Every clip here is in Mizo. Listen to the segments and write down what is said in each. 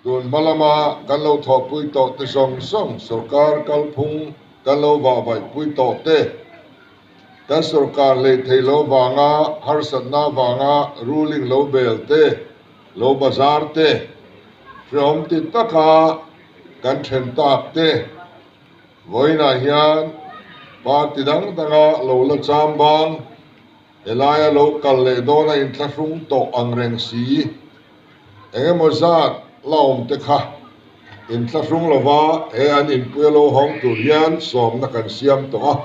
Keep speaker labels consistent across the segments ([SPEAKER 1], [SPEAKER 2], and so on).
[SPEAKER 1] Tun hma lama kan lo thawhpui tawh te zawng zawng sorkar kalphung kan lo vahvaihpui tawh te, kan sorkar hleithei lo vanga harsatna avanga ruling lo bel te, lo bazar te, hrehawm ti taka kan then tak te, vawiinah hian party dang danga lo la cham bang, Helaia lo kal leh dawn a inthlahrung tawh ang reng si. Eng emaw zat la awm te kha inthlahrung lova he an inpuia lo hawng tur hian sawmna kan siam tawh a.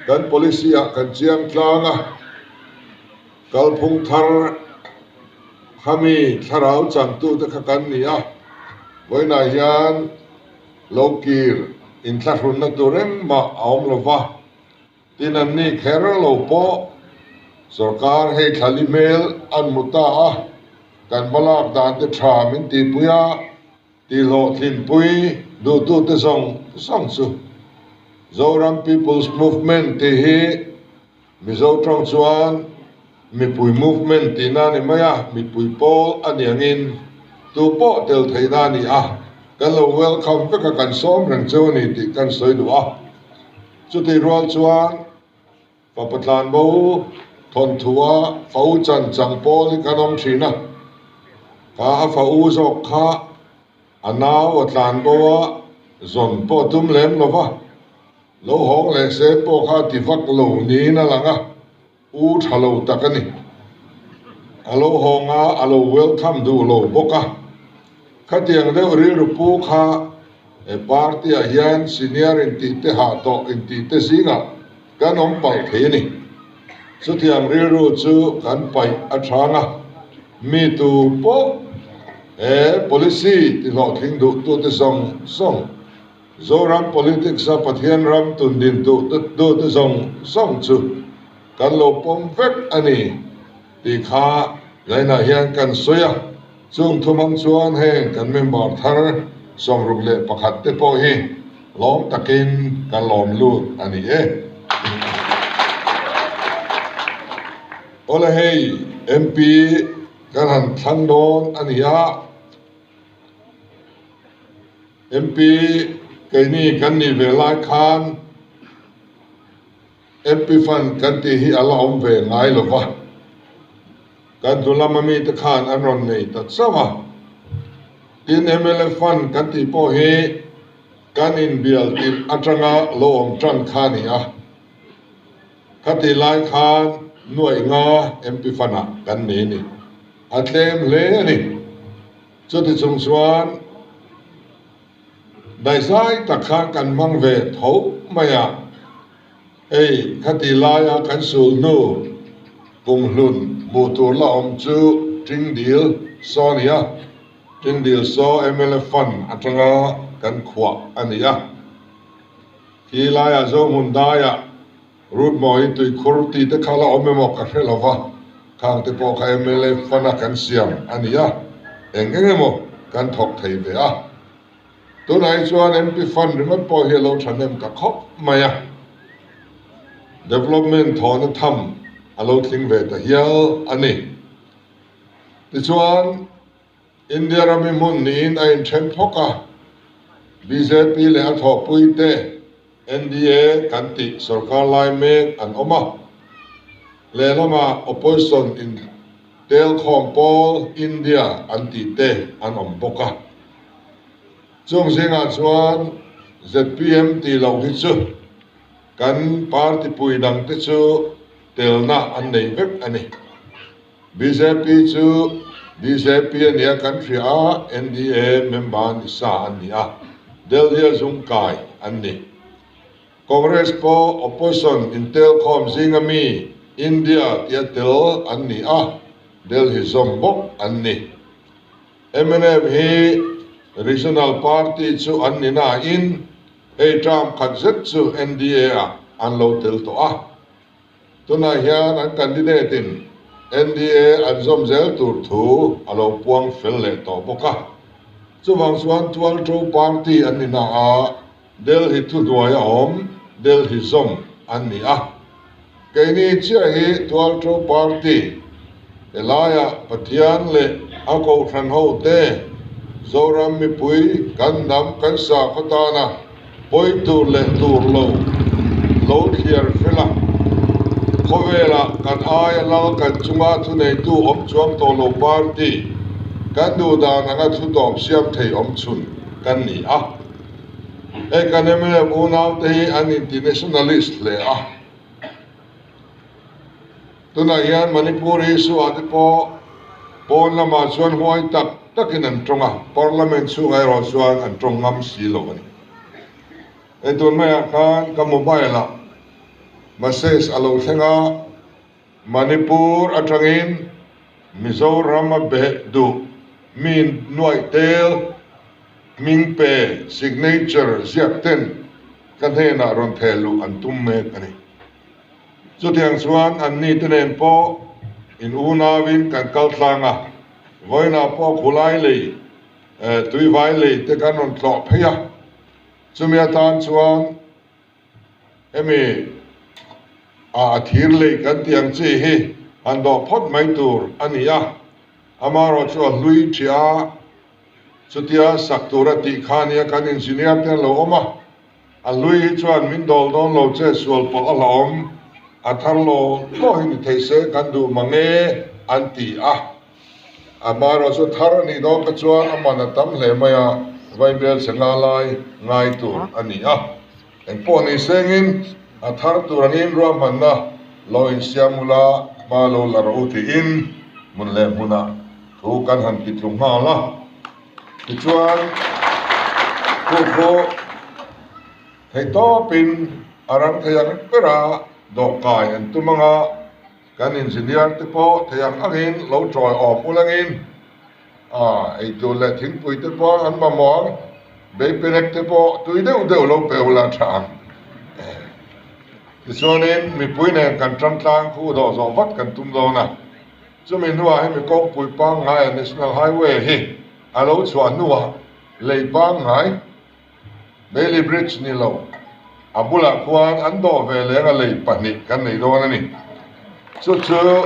[SPEAKER 1] Kan policy ah kan chiang tlang a, kalphung thar khami thlarau changtute kha kan ni a, vawiinah hian lo kir inthlahrunna tur engmah a awm lova. Tin an ni kher lo pawh sorkar hei thlali hmel an hmu ta a, kan va lak dan te tha min tihpui a, tihhlawhtlinpui duhtute zawng zawng chu Zoram People's Movement tih hi Mizo tawng chuan mipui movement tihna a ni mai a, mipui pawl a ni angin tupawh tel theihna a ni a, kan lo welcome vek a, kan sawm reng cheu a ni tih kan sawi duh a. Chutih rual chuan fapa tlanbo thawnthua fa u chan chang pawl hi kan awm thin a, kha a fa u zawk kha a nau a tlanbo a zawn pawh a tum lem lo va, lo hawng leh se pawh kha a ti vak lo niin a lang a. U tha lo tak a ni. A lo hawng a, a lo welcome duh lo bawk a. Khatiang deuh rilru pu kha he party ah hian senior intih te hah tawh intih te zingah kan awm palh thei a ni. Chutiang rilru chu kan paih a chang a, mi tu pawh he policy ti hlawhtling duhtute zawng zawng Zoram politics a Pathian ram tun din duh duhte zawng zawng chu kan lo pawm vek a ni tih kha lainah hian kan sawi a, chung thumang chuan heng kan member thar 61 te pawh hi lawm takin kan lawm lut a ni e. Awle hei MP kan han thlang dawn a ni a. MP keini kan nih ve lai khan MP fund kan tih hi a la awm ve ngai lo va, kan hnu lama mite khan an rawn nei ta chauh a. Tin mla fund kan tih pawh hi kan inbial tirh atanga lo awm tan kha a ni a, khatih lai khan nuaih nga MP fund ah kan nei a ni, a tlem hle a ni. Chuti chung chuan daihzai tak khan kan hmang ve tho mai a, hei khati laia kan sul hnu kumhlun hmuh tur la awm chu Tingdil saw a ni a, Tingdil saw mla Fund atanga kan khuah a ni a, khi laiah Zohmun daiah Rutmawi tuikhur tih te kha la awm emaw ka hre lo va, khang te pawh kha mla fund a kan siam a ni a, eng eng emaw kan thawk thei ve a. Tunah hi chuan MP fund ringawt pawh hi a lo thahnem ta khawp mai a, development thawhna tham a lo tling ve ta hial a ni. Tichuan, India ram hi hmun niin a inthen phawk a, bjp leh a thawhpui te, NDA kan tih sorkar lai mek an awm a, lehlamah opposition in telkhawm pawl India an tih te an awm bawk a. Chung zingah chuan zpm tih loh hi chu kan party pui dang te chu telna an nei vek a ni. Bjp chu bjp a nia kan hria a, NDA member ni sa an ni a, Delhi a zung kai an ni. Congress pawh opposition intelkhawm zinga mi India tia tel an ni a, Delhi zawm bawk an ni. Mnf hi regional party chu an ni nain hei term khat zet chu NDA ah an lo tel tawh a. Tunah hian an candidate in NDA an zawm zel tur thu a lo puang fel leh tawh bawk a. Chuvang chuan Tualṭo party an ni na a, Delhi thuhnuai a awm, Delhi zawm an ni a. Keini chiah hi Tualṭo party, helaiah Pathian leh a kohhran ho te. Zoram mipui kan hnam kan sakhaw tana pawi tur leh tur lo lo thliar fel a, khawvelah kan aia lal kan chunga thuneitu awm chuang tawh lo party kan duh dan anga thu tawp siam thei awm chhun kan ni a. Hei kan mnf unaute hi an inti nationalist hle a. Tunah hian Manipur issue ah te pawh pawn lamah chuan huai tak takin an tawng a, Parliament chhungah erawh chuan an tawng ngam si lo a ni. Hei tun maiah khan ka mobile ah message a lo thleng a, Manipur atangin Mizoram a beh duh mi nuaih tel hming pe, signature, ziak ten ka hnenah rawn theh luh an tum mek a ni. Chutiang chuan anni te nen pawh in unauin kan kal tlang a, vawiinah pawh khulai lei, tuivai lei te kan rawn tlawh phei a, chumi atan chuan hemi a thir lei kan tih ang chi hi han dawh phawt mai tur a ni a, amaherawh chu a hlui ṭhiah a, chutia sak tura tih kha nia kan engineer te an lo awm a. A hlui hi chuan min dawl dawn lo che sual pawh a hlauhawm, a thar law law hi ni thei se kan duh mang e an ti a. Amaherawh chu thar a nih dawn kha chuan a man a tam hle mai a, vaibel che nga lai ngai tur a ni a. Engpawh ni sengin a thar tur angin ruahmanna lo insiam ula hma lo la rawh u tiin hmun leh hmunah thu kan han ti tlu nghal a. Tichuan, khu khu theihtawpin a ram thei ang bera dawhkai an tum ang a, kan engineer te pawh thei ang angin lo tawi awm ulangin a eitur leh thingpui te pawh an mamawh ang, beipenek te pawh tui deuh deuh lo pe ula tha ang. Tichuanin mipui nen kan tangtlang khu dawh zawh vat kan tum dawn a. Chumi hnuah hemi kawngpui pangngaia National Highway hi a lo chhuah hnuah lei pangngai, Bailey Bridge ni lo, a bulah khuan an dawh ve leng a lei pahnih kan nei dawn a ni. Chu chu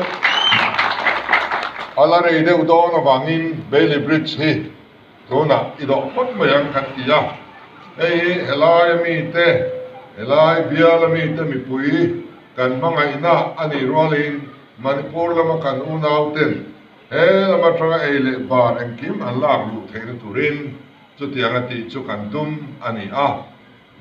[SPEAKER 1] a la rei deuh dawn avangin Bailey Bridge hi tunah i dawh phawt mai ang kan ti a. Hei hi helai a mite, helai bial a mite mipui kan hmangaihna a nih rualin Manipur lama kan unauten he lam atanga ei leh bar engkim an lak luh theihna turin chutiang a tih chu kan tum a ni a.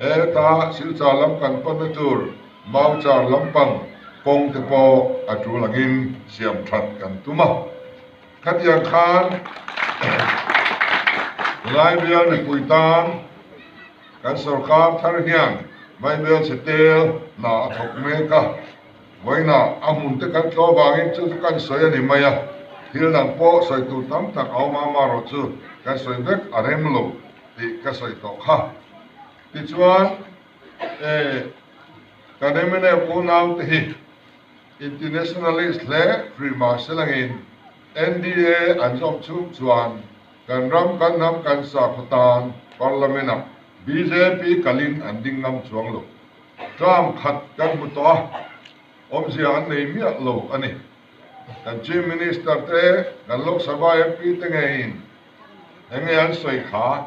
[SPEAKER 1] Heta Silchar lam kan panna tur Mauchar lampang kawng te pawh a tul angin siam that kan tum a. Khatiang khan Laibial mipui tan kan sorkar thar hian Vaibel chhe tel hna a thawk mek a. Vawiinah a hmun te kan tlawh vangin chu chu kan sawi a ni mai a, thil dang pawh sawi tur tam tak a awm a, amaherawh chu kan sawi vek a rem lo tih ka sawi tawh kha. Tichuan, e, kan mnf unaute hi internationalist hle hrih mah se langin NDA an zawm chhung chuan kan ram kan hnam kan sakhaw tan Parliament-ah bjp kalin an ding ngam chuang lo. Term khat kan hmu tawh a, awmzia an nei miah lo a ni. Kan Chief Minister te, kan Lok Sabha MP te ngeiin eng nge an sawi kha?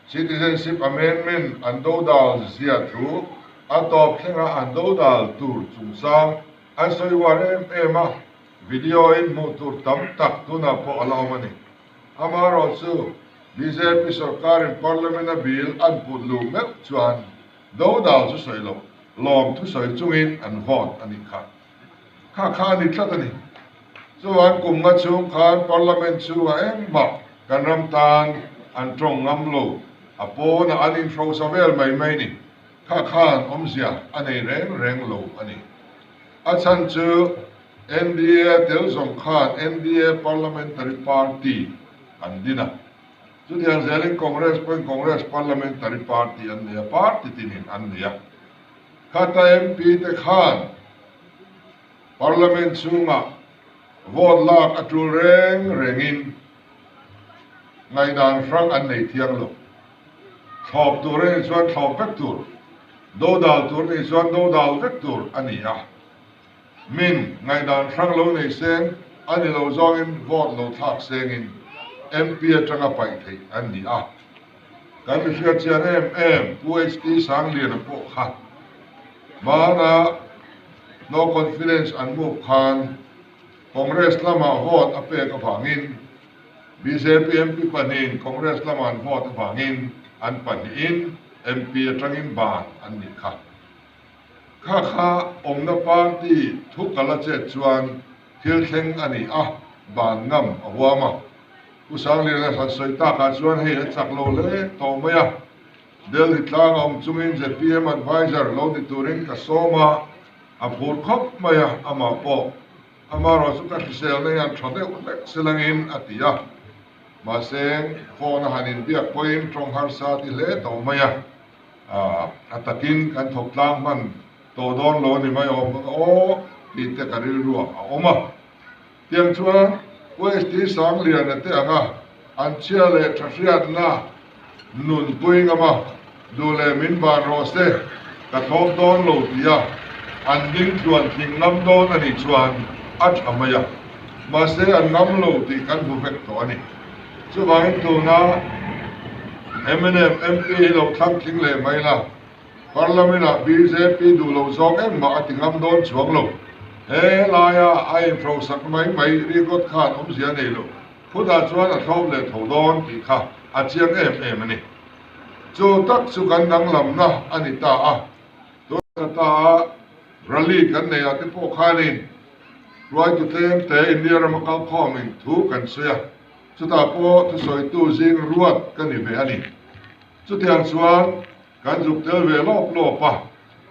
[SPEAKER 1] Citizenship Amendment an dodal zia thu a tawp thlenga an dodal tur chungchang an sawi uar em em a, video in hmuh tur tam tak tunah pawh a la awm a ni. Amaherawhchu, bjp sorkarin Parliament a bill an put luh meuh chuan Dodal chu sawi loh, lawm thusawi chungin an vote a nih kha. Kha kha a ni tlat a ni. Chuan kum nga chhung khan Parliament chhungah engmah kan ram tan an tawng ngam lo, a pawnah an inhrosa vel mai mai ni. Kha khan awmzia a nei reng reng lo a ni. A chhan chu NDA tel zawng khan NDA Parliamentary Party an din a. Chutiang zelin Congress pawhin Congress Parliamentary Party an nei a, party tinin an nei a. Khata MP te khan Parliament chhungah vote lak a tul reng rengin ngaihdan hrang an nei thiang lo. Thlawp tur a nih chuan thlawp vek tur, dodal tur a nih chuan dodal vek tur a ni a. Min ngaihdan hrang lo nei seng a ni lo zawngin vote lo thlak sengin. MP atanga paih theih an ni a. Kan mi hriat chian em em Pu HT Sangliana pawh kha hmana no confidence an move khan Congress lamah vote a pek avangin bjp MP pahnihin Congress lamah an vote avangin an pahnihin MP atangin ban an nih kha. Kha kha awmna party thu kal a chet chuan thil thleng a ni a, ban ngam a huam a. Pu Sangliana hran sawi takah chuan hei a chak lo hle tawh mai a, Delhi tlang a awm chungin zpm adviser lo ni turin ka sawm a, a phur khawp mai a, amah pawh amaherawh chu ka hriselna hian tha deuh hlek se langin a ti a. Mahse, phone a han inbiak pawhin tawng harsa ti hle tawh mai a. A takin kan thawk tlang hman tawh dawn lo a ni mai awm bawk a, aw tih te ka rilruah a awm a. Tiang chuan UST Sangliana te anga an chhia leh tha hriatna nunpui ngam a, duh leh min van rawh se, ka thlawp dawn lo tia an ding tluan tling ngam dawn a nih chuan a tha mai a, mahse an ngam lo tih kan hmu vek tawh a ni. Chuvangin tuna mnf MP hi lo thlang tling leh mai la, Parliament-ah bjp duh lo zawng engmah a ti ngam dawn chuang lo. He laia a inhrosak mai mai rikawt khan awmzia a nei lo. Khutah chuan a thlawp leh tho dawn tih kha a chiang em em a ni. Chu tak chu kan danglamna a ni ta a. Tuna ta a rally kan neih ah te pawh khanin hruaitu tlem te India rama kalkhawmin thu kan sawi a, chutah pawh thusawitu zing ruat ka ni ve a ni. Chutiang chuan kan zuk tel ve lawp lawp a,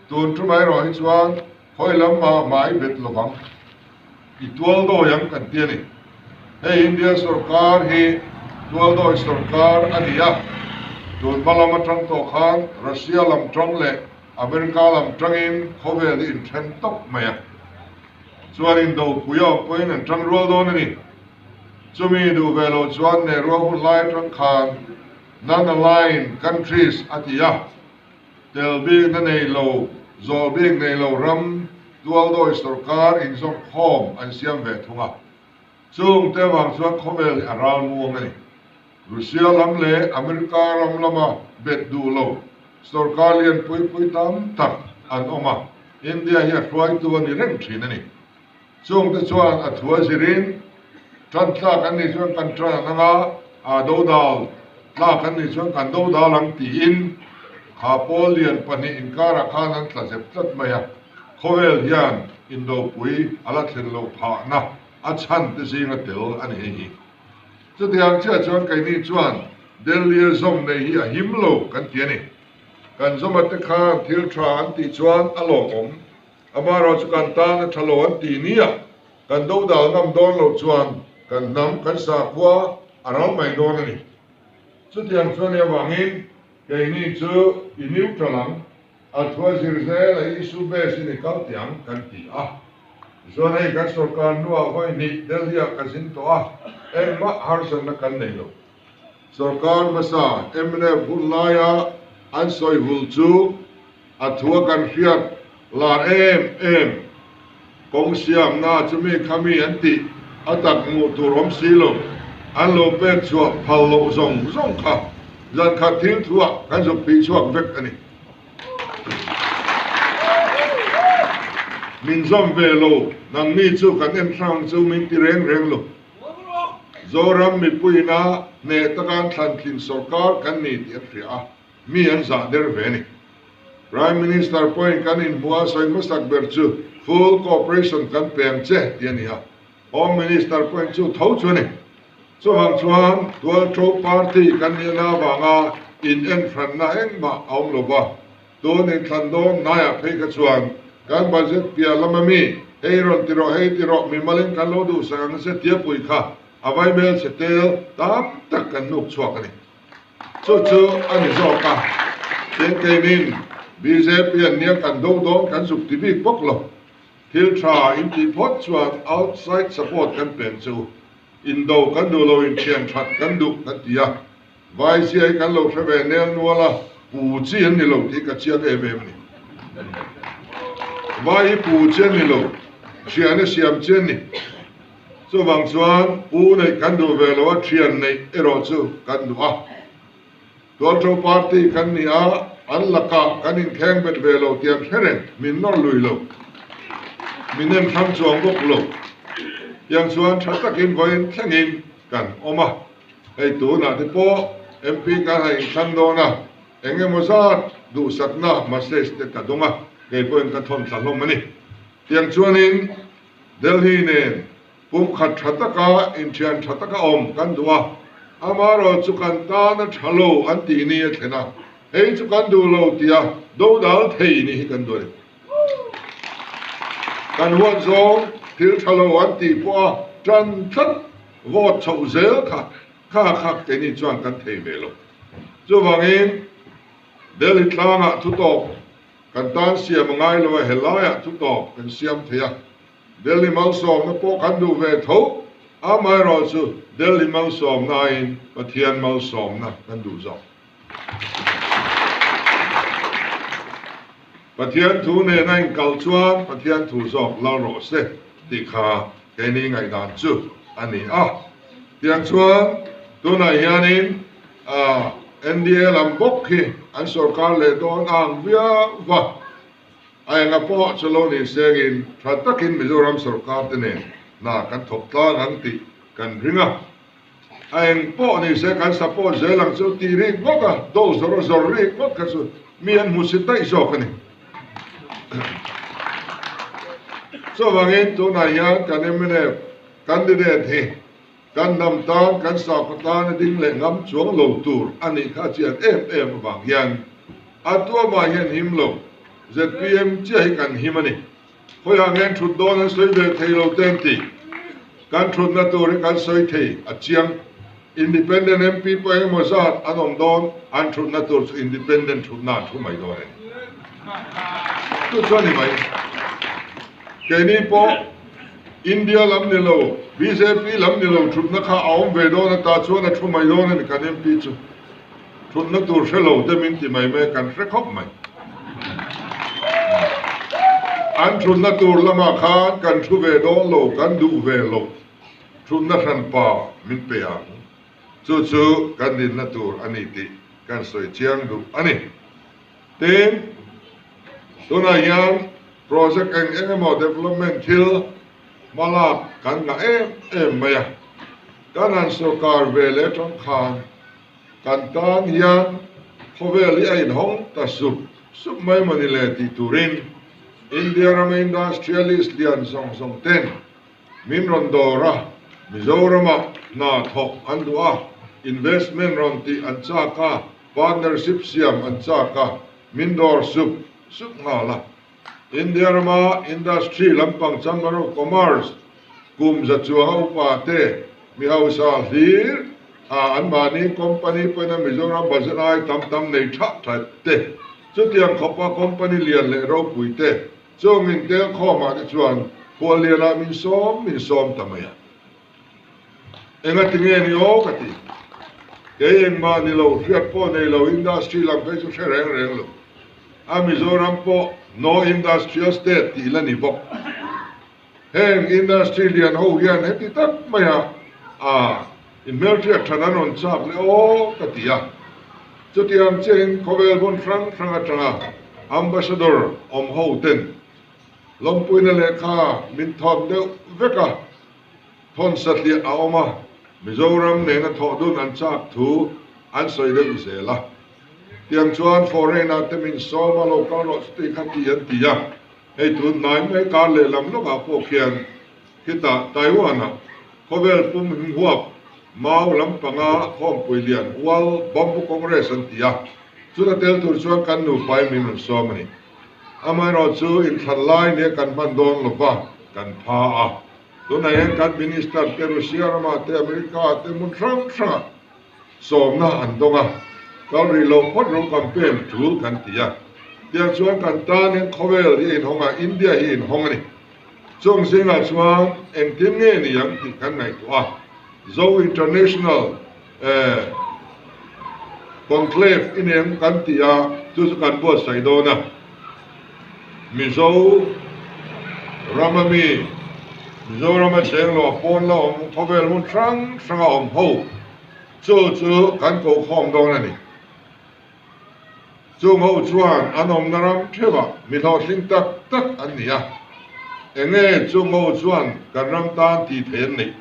[SPEAKER 1] tun thu mai erawh hi chuan khawi lam mah mah i bet lovang, i tual dawi ang kan ti a ni. Hei India sorkar hi tual dawi sorkar a ni a, tun hma lam atang tawh khan Russia lam tang leh America lam tangin khawvel hi inthen tawp mai a, chuan indopui a awm pawhin an tang rual dawn a ni. Chumi duh ve loh chuan Nehru hun lai atang khan Non-aligned countries a ti a, tel bikna nei lo, zawl bik nei lo ram tualdawi sorkar inzawmkhawm an siam ve thung a. Chung te avang chuan khawvel hi a ral muang a ni. Russia lam leh America ram lama bet duh lo sorkar lian pui pui tam tak an awm a, India hi a hruaitu a ni reng thin a ni. Chung te chuan a thu a zirin tan tlak an nih chuan kan tan ang a, a dodal tlak an nih chuan kan dodal ang tiin kha pawl lian pahnih inkarah khan an tla zep tlat mai a. Khawvel hian indopui a la thlen loh phahna a chhan te zinga tel a ni hei hi. Chutiang chiah chuan keini chuan Delhi-a zawm nei hi a him lo kan ti a ni. Kan zawma te khan thil tha an tih chuan a lawmawm. Amaherawh chu kan tan a tha lo an ti nia, kan dodal ngam dawn loh chuan kan hnam kan sakhua a ral mai dawn a ni. Chutiang chuan i avangin keini chu i neutral ang, a thua zir zel a issue base in i kal tih ang kan ti a. Tichuan hei kan sorkar hnuah vawi hnih Delhi-ah ka zin tawh a, engmah harsatna kan nei lo. Sorkar hmasa mnf hun laia an sawi hul chu a thua kan hriat lar em em. Kawng siamna chu mi kha mi an tih a tak hmuh tur awm si lo, an lo pek chhuah phal loh zawng zawng kha zan khat thil thuah kan zuk phih chhuak vek a ni. Min zawm ve lo, nangni chu kan en hrang chu min ti reng reng lo. Zoram mipuiina hneh taka an thlan thin sorkar kan ni tih an hria a, mi an zah der ve a ni. Prime Minister pawhin kan inhmuh a sawi hmasak ber chu full cooperation kan pe ang che tih a ni a, Home Minister pawhin chu tho chu a ni. Chuvang chuan Tualtho Party kan nihna avanga inenhranna engmah a awm lo va, Tun inthlan dawn hnaiah phei kha chuan kan budget piah lama mi, hei rawn ti rawh, hei ti rawh, mimalin kan lo duhsak ang se tia pui kha a vaimel chhe tel tam tak kan hnuk chhuak a ni. Chu chu a ni zawk a, tin keinin bjp an nia kan do dawn kan zuk ti bik bawk lo. Thil tha in tih phawt chuan outside support kan pen chu indo kan duh lo inthian that kan duh kan ti a. Vai zia hi kan lo hre ve nel nual a, pu chi an ni lo tih ka chiang em em a ni. Vai hi pu chi an ni lo, thian a siam chi an ni. Chuvang chuan u neih kan duh ve lo a, thian neih erawh chu kan duh a. Tualtho party kan ni a, an lakah kan inkheng bet ve lo tih an hre reng, min nawr lui lo, min en hrang chuang bawk lo. Tiang chuan tha takin vawiin thlengin kan awm a, hei tunah te pawh MP kan han inthlang dawn a, eng emaw zat duhsakna message te ka dawng a, kei pawhin ka thawn thla hlawm a ni. Tiang chuanin Delhi nen Pumkhat tha taka inthian tha taka awm kan duh a, amaherawh chu kan tan a tha lo an tih ni a thlen a, hei chu kan duh lo tia dodal thei ni hi kan duh a ni. Kan huat zawng thil tha lo an tih pawh a tan tlat vote chhoh zel kha kha kha keini chuan kan thei ve lo. Chuvangin Delhi tlangah thutawp kan tan siam a ngai lo a, helaiah thutawp kan siam thei a. Delhi malsawmna pawh kan duh ve tho, amaherawh chu Delhi malsawmnain Pathian malsawmna kan duh zawk. Pathian thu nena inkal chuan Pathian thu zawk lal rawh se tih kha keini ngaihdan chu a ni a. Tiang chuan tunah hianin NDA lam bawk hi an sorkar leh dawn ang viau va. A enga pawh chu lo ni sengin tha takin Mizoram sorkar te nen hna kan thawk tlang ang tih kan ring a. A eng pawh ni se kan support zel ang chu tih rik ngawt a, do zawr a zawr rik ngawt kha chu mi an hmusit daih zawk a ni. Chuvangin tunah hian kan mnf candidate hi kan hnam tan, kan sakhaw tan a ding leh ngam chuang lo tur a nih kha chian em em avang hian a tuamah hian him lo, zpm chiah hi kan him a ni. Khawiah ngen thut dawn an sawi ve thei lo te an ti. Kan thutna tur hi kan sawi thei a chiang. Independent MP pawh engemaw zat an awm dawn, an thutna tur chu independent thutna an thu mai dawn a ni. Chu chu a ni mai. Keini pawh India lam ni lo, bjp lam ni lo thutna kha a awm ve dawn a, tah chuan a thu mai dawn a ni kan MP chu. Thutna tur hre lo te min ti mai mai kan hre khawp mai. An thutna tur lamah khan kan thu ve dawn lo, kan duh ve lo. Thutna hranpa min pe ang. Chu chu kan dinna tur a ni tih kan sawi chiang duh a ni. Tin, tunah hian project eng eng emaw development thil hmalak kan ngah em em mai a. Kan han sorkar ve leh atang khan kan tan hian khawvel hi a inhawng ta sup sup mai mawni le tih turin India rama industrialist lian zawng zawng ten min rawn dawr a, Mizoramah hna thawk an duh a, investment rawn tih an chak a, Partnership siam an chak a, min dawr sup sup nghal a. India rama industry lampang Chamber of Commerce kum za chuanga upa te mi hausa hlir a anmahni company pawhin a Mizoram budget ai tam tam nei tha tha te chutiang khawpa company lian leh ropui te chung intel khawmah te chuan khuallianah min sawm min sawm ta mai a. Enga ti nge ni aw ka ti. Kei engmah ni lo, hriat pawh nei lo, industry lam phei chu hre reng reng lo. A Mizoram pawh no industrial state tih la ni bawk. Heng industry lian ho hian heti tak maia a inhmelhriat that an rawn chak le aw ka ti a. Chutiang chiahin khawvel hmun hrang hrang atanga ambassador awm ho ten lawmpuina lehkha min thawn deuh vek a. Thawn satliah a awm a, Mizoram nena thawh dun an chak thu an sawi deuh zel a. Tiang chuan foreign-ah te min sawm a, lo kal rawh chuti kha ti an ti a. Hei tun hnai mai kar lehlam lawkah pawh khian khitah Taiwan-ah khawvel pum himhuap mau lampanga khawmpui lian World Bamboo Congress an ti a, chuna tel tur chuan kan nupa in min rawn sawm a ni. Amaherawhchu inthlan lai nia kan hman dawn lova kan pha a. Tunah hian kan Minister te Russia ramah te America ah te hmun hrang hrangah sawmna an dawng a, kal rih loh phawt ro campaign tul kan ti a. Tiang chuan kan tan hian khawvel hi a inhawng a, India hi a inhawng a ni. Chung zingah chuan engtin nge ni ang tih kan ngaihtuah a, Zo International eh Conclave i nen kan ti a, chu chu kan buatsaih dawn a. Mizo rama mi Mizorama cheng lo a pawn la awm khawvel hmun hrang hranga awm ho chu chu kan kokhawm dawn a ni. Chung ho chuan an awmna ram theuhah mi hlawhtling tak tak an ni a, enge chung ho chuan kan ram tan tih theih an neih?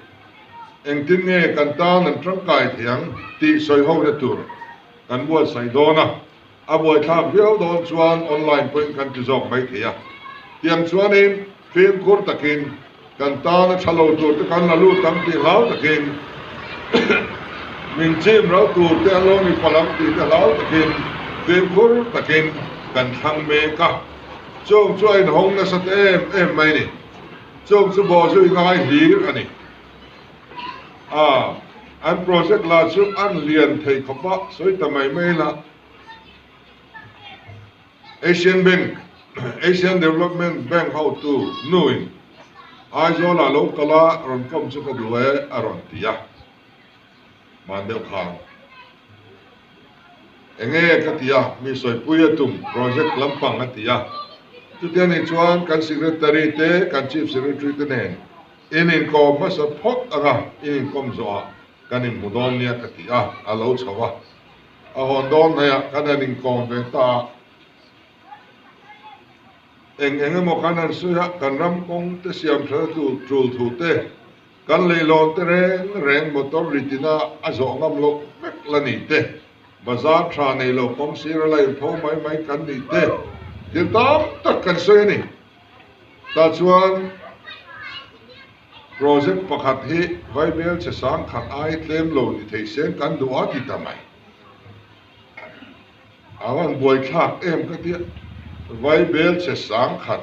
[SPEAKER 1] Engtin nge kan tan an tangkai thei ang tih sawi hona tur kan buatsaih dawn a, a buaithlak viau dawn chuan online pawhin kan ti zawk mai thei a. Tiang chuanin fimkhur takin kan tan a tha lo tur te kan la lut ang tih hlau takin min chim ro tur te an lo ni palh ang tih te hlau takin fimkhur takin kan thlang mek a. Chung chu a inhawng nasa ta em em mai ni. Chung chu bawhzui ngai hlir a ni. A, an project lah chu an lian thei khawp a, sawi ta mai mai la. Asian Bank, Asian Development Bank hotu nuin Aizawlah lo kal a, rawn kawm chu ka duh e a rawn ti a. Hman deuh khan enge ka ti a, mi sawipui a tum project lampang a ti a. Chutiang nih chuan kan Secretary te, kan Chief Secretary te nen in inkawm hmasa phawt anga in inkawm zawhah kan inhmu dawn nia ka ti a, a lo chho a. A hawn dawn hnaihah kan han inkawm ve ta a, eng eng emaw kan han sawi a, kan ram kawng te siam that a tul thu te, kan leilawn te reng reng motor ritina a zawh ngam loh vek la ni te, bazar tha nei lo kawng sir a la inpho mai mai kan nih te, thil tam tak kan sawi a ni. Tah chuan. Project pakhat hi Vaibel che sang khat ai tlem lo ni thei sen kan duh a ti ta mai. A van buaithlak em ka tia, Vaibel che sang khat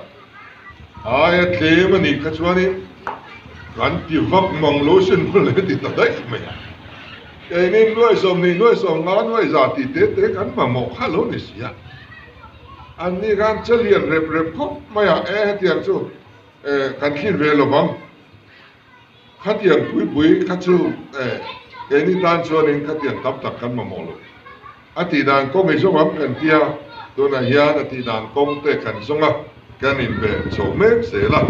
[SPEAKER 1] aia tlem a nih kha chuanin kan ti vak mang lo sin maw le ti ta daih mai a. Keinin nuai sawmhnih nuai sawmnga nuai za tih te te kan mamawh kha lo ni si a. Anni khan che lian rep rep khawp mai a, e hetiang chu. Kan thlir ve lo vang. Khatiang puipui kha chu keini tan chuanin khatiang tam tak kan mamawh lo. A tih dan kawng i zawng ang kan tia, tunah hian a tih dan kawng te kan zawng a, kan inbe chho mek zel a.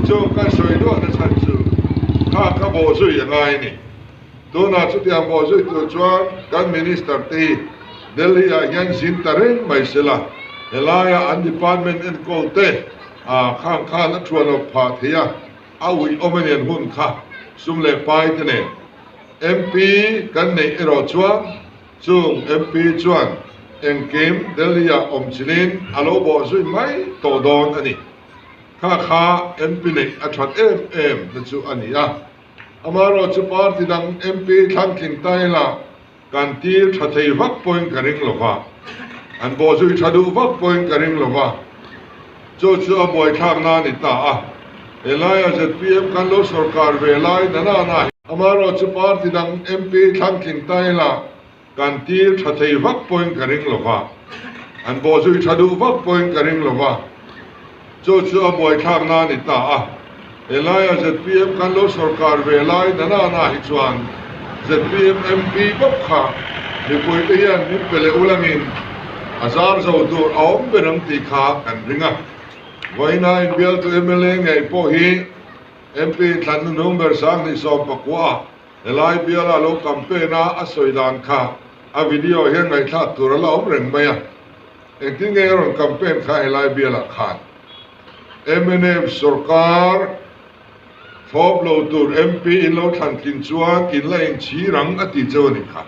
[SPEAKER 1] Chung kan sawi duah na chhan chu kha ka bawh zui a ngai a ni. Tunah chutiang bawh zui tur chuan kan Minister te hi Delhi ah hian zin ta reng mai sela, helaia an department enkawl te, A khang khan a thuan awp phah thei a, a uih awm a nen hun kha sum leh pai te nen. MP kan neih erawh chuan chung MP chuan engkim Delhi-ah awm chilin a lo bawh zui mai tawh dawn a ni. Kha kha MP neih a that em em na chu a ni a. Amaherawhchu party dang MP thlanthling ta ila Kan tir tha thei vak pawhin ka ring lo va, an bawhzui tha duh vak pawhin ka ring lo va, chu chu a buaithlak na a ni ta a. Helaia zpm kan lo sorkar ve lai na na na hi. Amaherawhchu party dang MP thlangtling ta ila kan tir tha thei vak pawhin ka ring lo va, an bawhzui tha duh vak pawhin ka ring lo va, chu chu a buaithlak na a ni ta a. Helaia zpm kan lo sorkar ve lai na na na hi chuan zpm MP bawk kha mipuite hian min pe leh ulangin a zar zo tur a awm ber ang tih kha kan ring a. Vawiina inbialtu mla ngei pawh hi MP thlan hnuhnung ber 2019 ah helai biala lo campaign a a sawi dan kha a video hian ngaihthlak tur a la awm reng mai a. Engtin nge a rawn campaign kha helai bialah khan? Mnf sorkar thlawp lo tur MP in lo thlan tlin chuan in la inchhir ang a ti cheu a nih kha.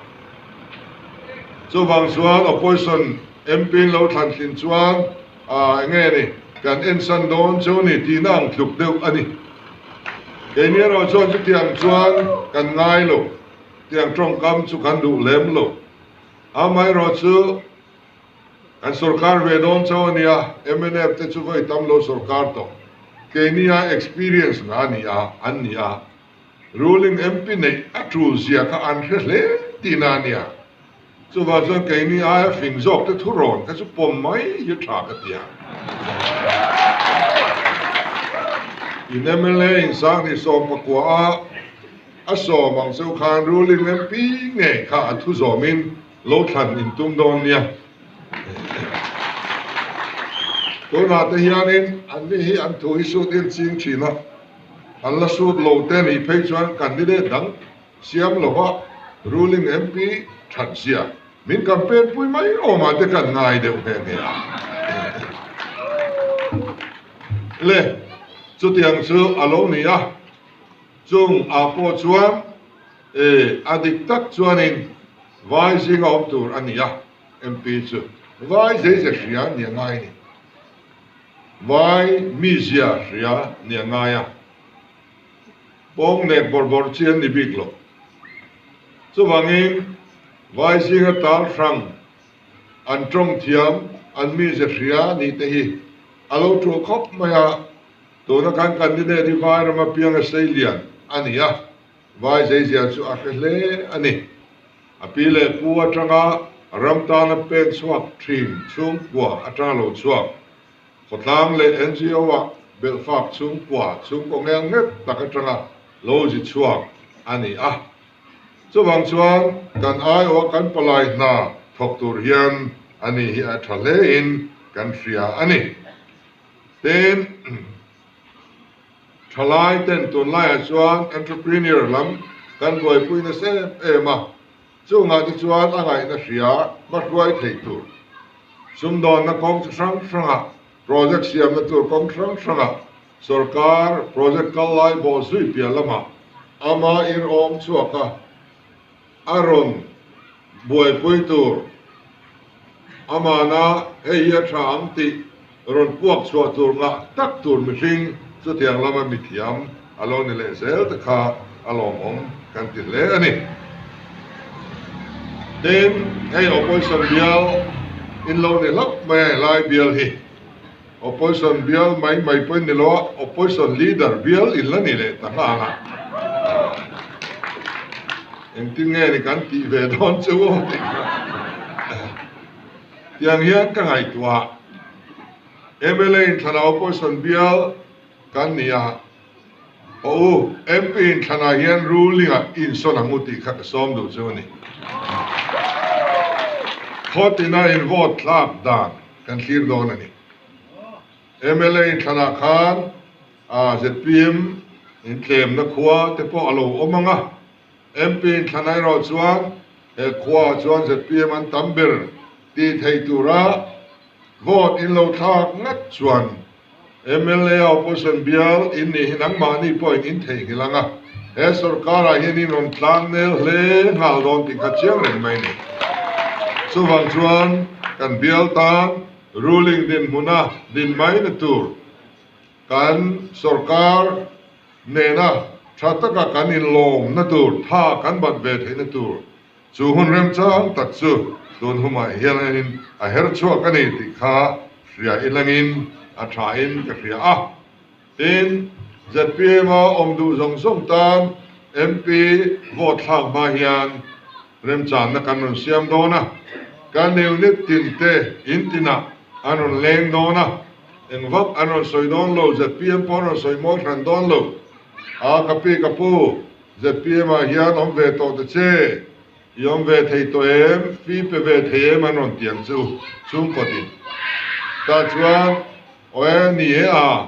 [SPEAKER 1] Chuvang chuan opposition MP in lo thlan tlin chuan eng nge ni kan ensan dawn cheu ni tihna ang tluk deuh a ni. Keini erawh chuan chutiang chuan kan ngai lo, tiang tawngkam chu kan duh lem lo. Amaherawhchu Kan sorkar ve dawn chauh a nia, mnf te chu vawi tam lo sorkar tawh. Keini a experience nga a ni a, an ni a. Ruling MP neih a tul zia kha an hre hle tihna a nia. Chuvang chuan keini aia fing zawk te thurawn kha chu pawm mai hi tha ka ti a. In mla in 2019 a a sawm ang cheu khan ruling MP ngei kha a thu zawmin Lo thlan in tum dawn nia. Tunah te hianin an ni hi an thu hi sut in ching thin a. An la sut lo te nih phei chuan candidate dang siam lova ruling MP that zia min campaign pui mai awmah te kan ngai deuh nghe nghe a. Le, chutiang chu a lo ni a, chung ah pawh chuan e a dik tak chuanin vai zinga awm tur a ni a, MP chu vai zei ze hria nia ngai a ni. Vai mizia hria nia ngai a, pawng nek bawrh bawrh chi an ni bik lo. Chuvangin vai zinga tal hrang an tawng thiam an mize hria nih te hi a lo tul khawp mai a, tuna kan candidate hi vai rama pianga sei lian a ni a, vai zeizia chu a hre hle a ni. A pi leh pu atanga ram tana pen chhuak thin chhungkua atanga lo chhuak, khawtlang leh NGO ah belhfak chhungkua chhungkaw ngel nghet tak atanga lo zi chhuak a ni a. Chuvang chuan kan aiawh kan palai hna thawk tur hian a ni hi a tha hle in kan hria a ni. Tin. Thalai ten tunlaiah chuan entrepreneur lam kan buaipui nasa em em a, chungah te chuan a ngaihna hria hmahruai thei tur sumdawnna kawng chi hrang hrangah project siamna tur kawng hrang hrangah sorkar project kal lai bawh zui piah lamah ama inrawm chhuak a, a rawn buaipui tur amana hei hi a tha ang tih rawn puak chhuah tur ngah tak tur mihring chutiang lama mithiam a lo ni leh zel te kha a lawmawm kan ti hle a ni. Tin, hei opposition bial in lo ni hlauh mai a helai bial hi opposition bial mai mai pawhin ni lo a, opposition leader bial in la ni leh ta nghal a. Engtin nge ni kan tih ve dawn chu aw tih kha tiang hian ka ngaihtuah. Mla inthlanah opposition bial kan ni a, aw u MP inthlanah hian ruling ah insawn ang u tih kha ka sawm duh chu a ni. Khawtina in vote thlak dan kan thlir dawn a ni. Mla inthlanah khan zpm intlemna khua te pawh a lo awm ang a, MP inthlan erawh chuan he khuaah chuan zpm an tam ber tih theih tura vote in lo thlak ngat chuan mla a opposition bial in nih hi nangmahni pawhin in theihnghilh ang a, he sorkarah hian in rawn tlang nel hle nghal dawn tih kha chiang reng mai a ni. Chuvang chuan kan bial tan ruling dinhmuna din maina tur kan sorkar nena tha taka kan inlawmna tur, tha kan bat ve theihna tur chu hun remchang tak chu tun humah hianin a her chhuak a ni tih kha hria ilangin a thain ka hria a. Tin, zpm a awm duh zawng zawng tan MP vote thlak hma hian remchanna kan rawn siam dawn a, kan unit tin te in tinah an rawn leng dawn a, eng vak an rawn sawi dawn lo, zpm pawh an rawn sawi mawi hran dawn lo. A ka pi ka pu, zpm ah hian awm ve tawh ta che, i awm ve thei tawh em, fee pe ve thei em an rawn ti ang che u, chhungkaw tin. Tah chuan Aw e, ni e a,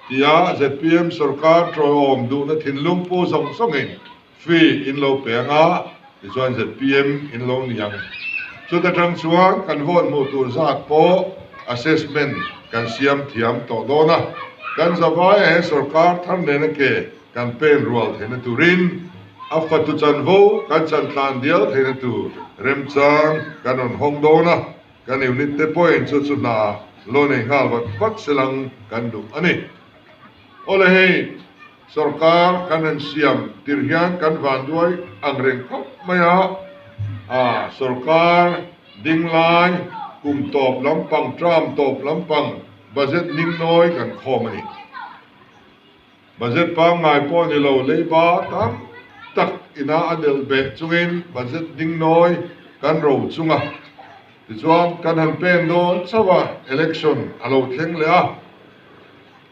[SPEAKER 1] tia zpm sorkar tawihawm duhna thinlung pu zawng zawngin fee in lo pe ang a, tichuan zpm in lo ni ang. Chuta tang chuan kan vote hmuh tur zat pawh assessment kan siam thiam tawh dawn a, kan zavaia he sorkar thar nena ke kan pen rual theihna turin a fatu chanvo kan chantlan dial theihna tur remchang kan rawn hawng dawn a. Kan unit te pawhin chu chu hna lo nei nghal vat vat silang kan duh a ni. Awle hei, sorkar kan han siam tir hian kan vanduai ang reng khawp mai a, a sorkar ding lai kum tawp lampang, term tawp lampang budget ningnawi kan khawm a ni. Budget pangngai pawh ni lo, leiba tam tak ina a delh beh chungin budget dingnawi kan ro chung a. Tichuan kan han pen dawn chauh a, election a lo thleng leh a.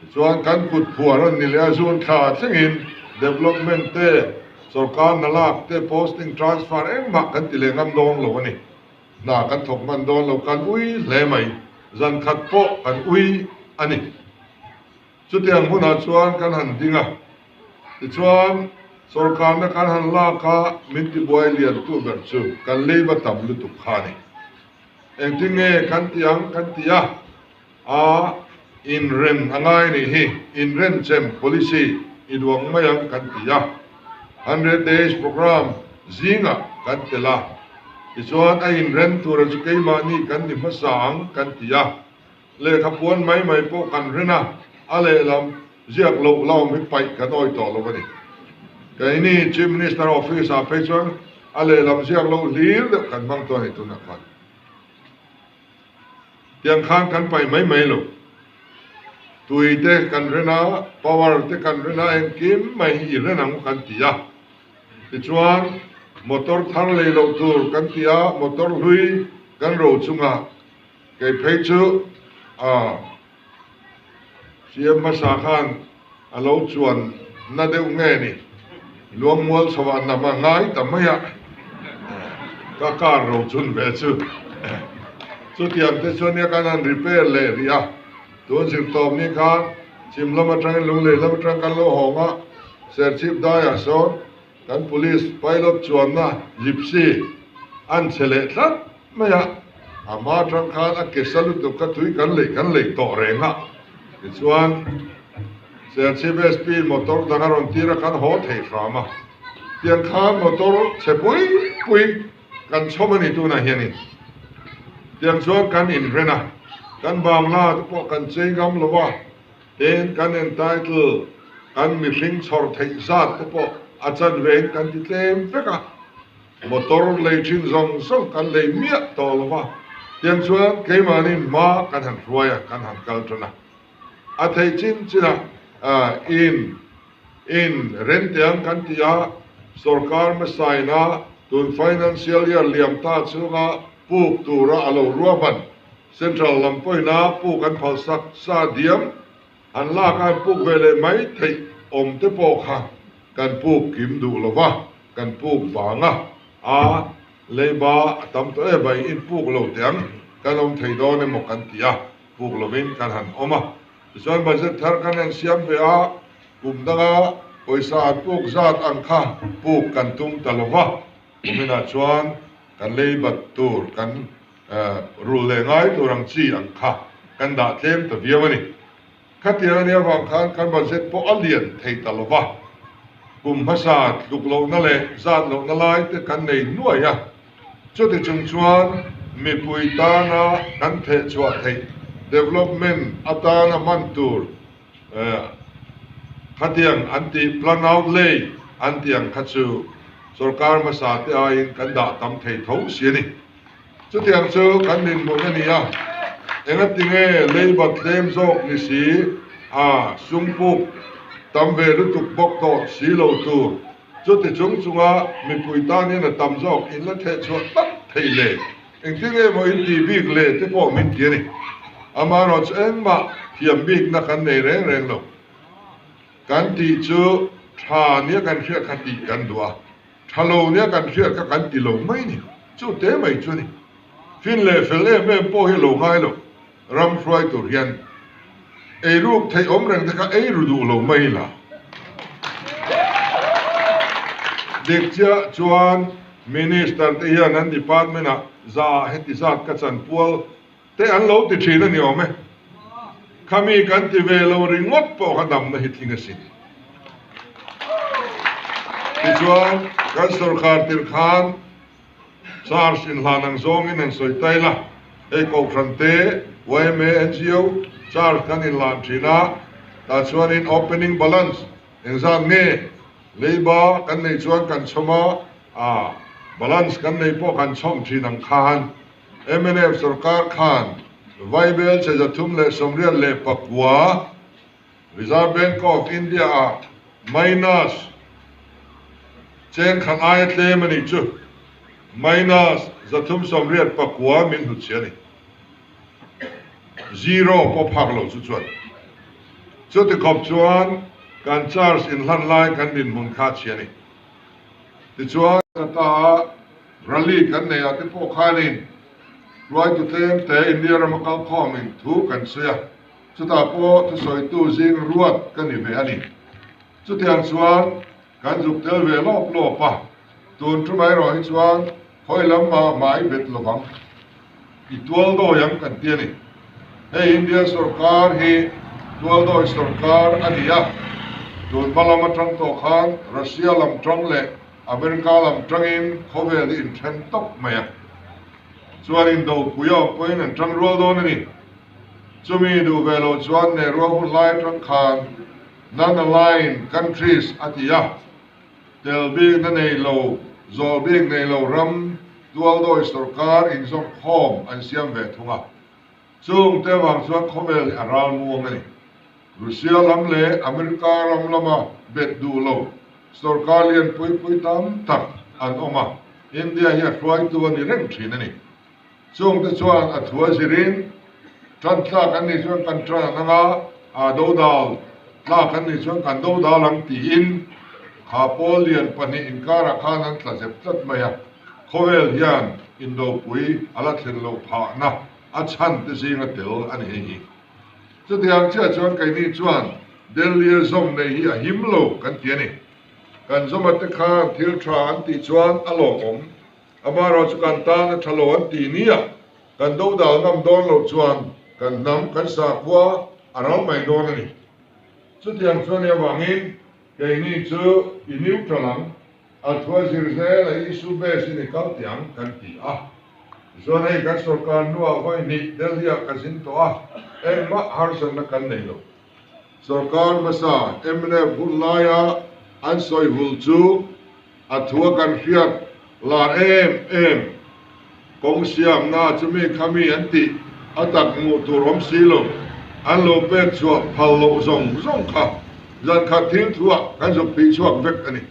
[SPEAKER 1] Tichuan kan kut phuar a ni leh a, June thla thlengin development te, sorkar hna lak te, posting transfer engmah kan ti leh ngam dawn lo a ni. Hna kan thawk hman dawn lo, kan ui hle mai. Zan khat pawh kan ui a ni. Chutiang hmunah chuan kan han ding a, Tichuan, sorkarna kan han lak a, min tibuai lian tu ber chu kan leiba tam lutuk kha a ni. Engtin nge kan ti ang kan ti a, a inren a ngai nih hi, inrenchem policy i duang mai ang kan ti a, 100 days programme zingah kan tel a, tichuan a inren tura chu keimahni kan ni hmasa ang kan ti a, lehkha puan mai mai pawh kan ren a, a lehlam ziak loh la awm hi paih kan awi tawh lo a ni. Keini Chief Minister office ah phei chuan a lehlam ziak loh hlir deuh kan hmang tawh a ni tunah khan. Tiang khan kan paih mai mai lo. Tui te kan ren a, power te kan ren a, engkim mai hi i ren ang kan ti a. Tichuan, motor thar lei loh tur kan ti a, motor hlui kan ro chunga kei phei chu a CM hmasa khan a lo chuan na deuh nge ni, Luangmual chhoah nam a ngai ta mai a, ka car ro chun ve chu. Chutiang te chuan nia kan han repair leh rih a, tun zirtawp ni khan chhim lam atangin Lunglei lam atang kan lo hawng a, Serchhip daiah sawn kan police pilot chuanna gypsy an chhe leh tlat mai a, a hma atang khan a ke sa lutuk kha tui kan lei kan lei tawh reng a, tichuan Serchhip SP motor dang a rawn tir a kan haw thei hram a, tiang khan motor chhe pui pui kan chhawm a ni tunah hianin tiang chuan kan inren a, kan bangla te pawh kan chei ngam lo a, tin kan entitle kan mihring chhawr theih zat te pawh a chanvein kan ti tlem vek a. Motor lei thin zawng zawng kan lei miah tawh lo va, tiang chuan keimahni hma kan han hruai a, kan han kal tan a. A theih chin chinah in in rentiang kan ti a, sorkar hmasaina tun financial year liam ta chhunga puk tura a lo ruahman central lam pawhina puk an phalsak sa diam An lak a puk ve leh mai theih awm te pawh kha kan puk kim duh lo va, kan puk vang a, a leiba a tam tawh e vai in puk lo teh ang, kan awm thei dawn emaw kan ti a, puk lovin kan han awm a. Tichuan budget thar kan han siam ve a, kum danga pawisa an puk zat ang kha puk kan tum ta lo va, kuminah chuan kan leibat tur kan Rul leh ngai tur ang chi ang kha kan dah tlem ta viau a ni. Khatiang a nih avang khan kan budget pawh a lian thei ta lo va, kum hmasa tluk lohna leh zat lohna lai te kan nei nuai a. Chuti chung chuan mipui tana kan theh chhuah theih development atana hman tur khatiang an tih plan outlay an tih ang kha chu sorkar hmasa te aiin kan dah tam thei tho si a ni. Chutiang chu kan dinhmun a ni a, engatinge leiba tlem zawk ni si a sum puk tam ve lutuk bawk tawh si lo tur. Chuti chung chunga mipui tan hian a tam zawk in la theh chhuah tak thei le, engtin nge maw in tih bik le te pawh min ti a ni. Amaherawh chu engmah thiam bikna kan nei reng reng lo. Kan tih chu tha nia kan hriat kha tih kan duh a. Tha lo nia kan hriat kha kan ti lo mai ni. Chu te mai chu a ni. Fin leh fel em em pawh hi a lo ngai lo. Ram hruai tur hian ei ruk theih awm reng te kha ei ru duh lo mai la. Dik chiah chuan Minister te hian an department ah za ah heti zat ka chanpual te an lo ti thin a ni awm e. Khami kan ti ve lo ringawt pawh kha damna hi tling asin. Tichuan, kan sorkar tir khan charge inhlan ang zawngin an sawi tail a, hei Kohhran te, yma, ngo charge kan inhlan thin a, tah chuanin opening balance engzat nge leiba kan neih chuan kan chhawm a, a balance kan neih pawh kan chhawm thin ang khan Mnf sorkar khan Vaibel che 389 Reserve Bank of India ah minus cheng khat aia tlem a nih chu minus 389 min hnutchhi a ni. Zero pawh phak lo chu chuan. Chuti khawp chuan kan charge inhlan lai kan dinhmun kha a chhi a ni. Tichuan, Tata rally kan neih ah te pawh khanin hruaitu tlem te India rama kalkhawmin thu kan sawi a, chutah pawh thusawitu zing ruat ka ni ve a ni. Chutiang chuan kan zuk tel ve lawp lawp a, tun thu mai erawh hi chuan khawi lam mah mah i bet lovang, i tual dawi ang kan ti a ni. Hei India sorkar hi tual dawi sorkar a ni a, tun hma lam atang tawh khan Russia lam tang leh America lam tangin khawvel hi inthen tawp mai a, chuan indopui a awm pawhin an tang rual dawn a ni. Chumi duh ve loh chuan Nehru hun lai atang khan Non-aligned countries a ti a, tel bikna nei lo, zawl bik nei lo ram tualdawi sorkar inzawm khawm an siam ve thung a. Chung te vang chuan khawvel hi a ral muang a ni. Russia lam leh America ram lama bet duh lo sorkar lian pui pui tam tak an awm a, India hi a hruaitu a ni reng thin a ni. Chungte chuan a thu a zirin, Tan tlak an nih chuan kan tan ang a, a dodal tlak an nih chuan kan dodal ang tiin kha pawl lian pahnih inkarah khan an tla zep tlat mai a. Khawvel hian indopui a la thlen loh phahna a chhan te zinga tel a ni hei hi. Chutiang chiah chuan keini chuan Delhi-a zawm nei hi a him lo kan ti a ni. Kan zawma te khan thil tha an tih chuan a lawmawm. Amaherawh chu kan tan a tha lo an ti nia, kan dodal ngam dawn loh chuan kan hnam kan sakhua a ral mai dawn a ni. Chutiang chuan i avangin keini chu i neutral ang, a thua zir zel a issue base in i kal tih ang kan ti a. Tichuan hei kan sorkar hnuah vawi hnih Delhi-ah ka zin tawh a, engmah harsatna kan nei lo. Sorkar hmasa mnf hun laia an sawi hul chu a thua kan hriat lar em em. Kawng siamna chu mi kha mi an tih a tak hmuh tur awm si lo, an lo pek chhuah phal loh zawng zawng kha zan khat thil thuah kan zuk phih chhuak vek a ni.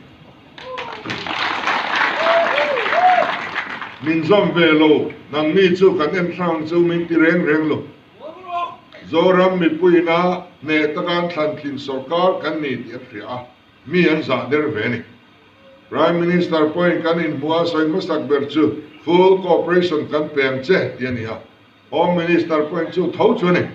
[SPEAKER 1] Min zawm ve lo, nangni chu kan en hrang chu min ti reng reng lo. Zoram mipuiina hneh taka an thlan thin sorkar kan ni tih an hria a, mi an zah der ve a ni. Prime Minister pawhin kan inhmuh a sawi hmasak ber chu full cooperation kan pe ang che tih a ni a, Home Minister pawhin chu tho chu a ni.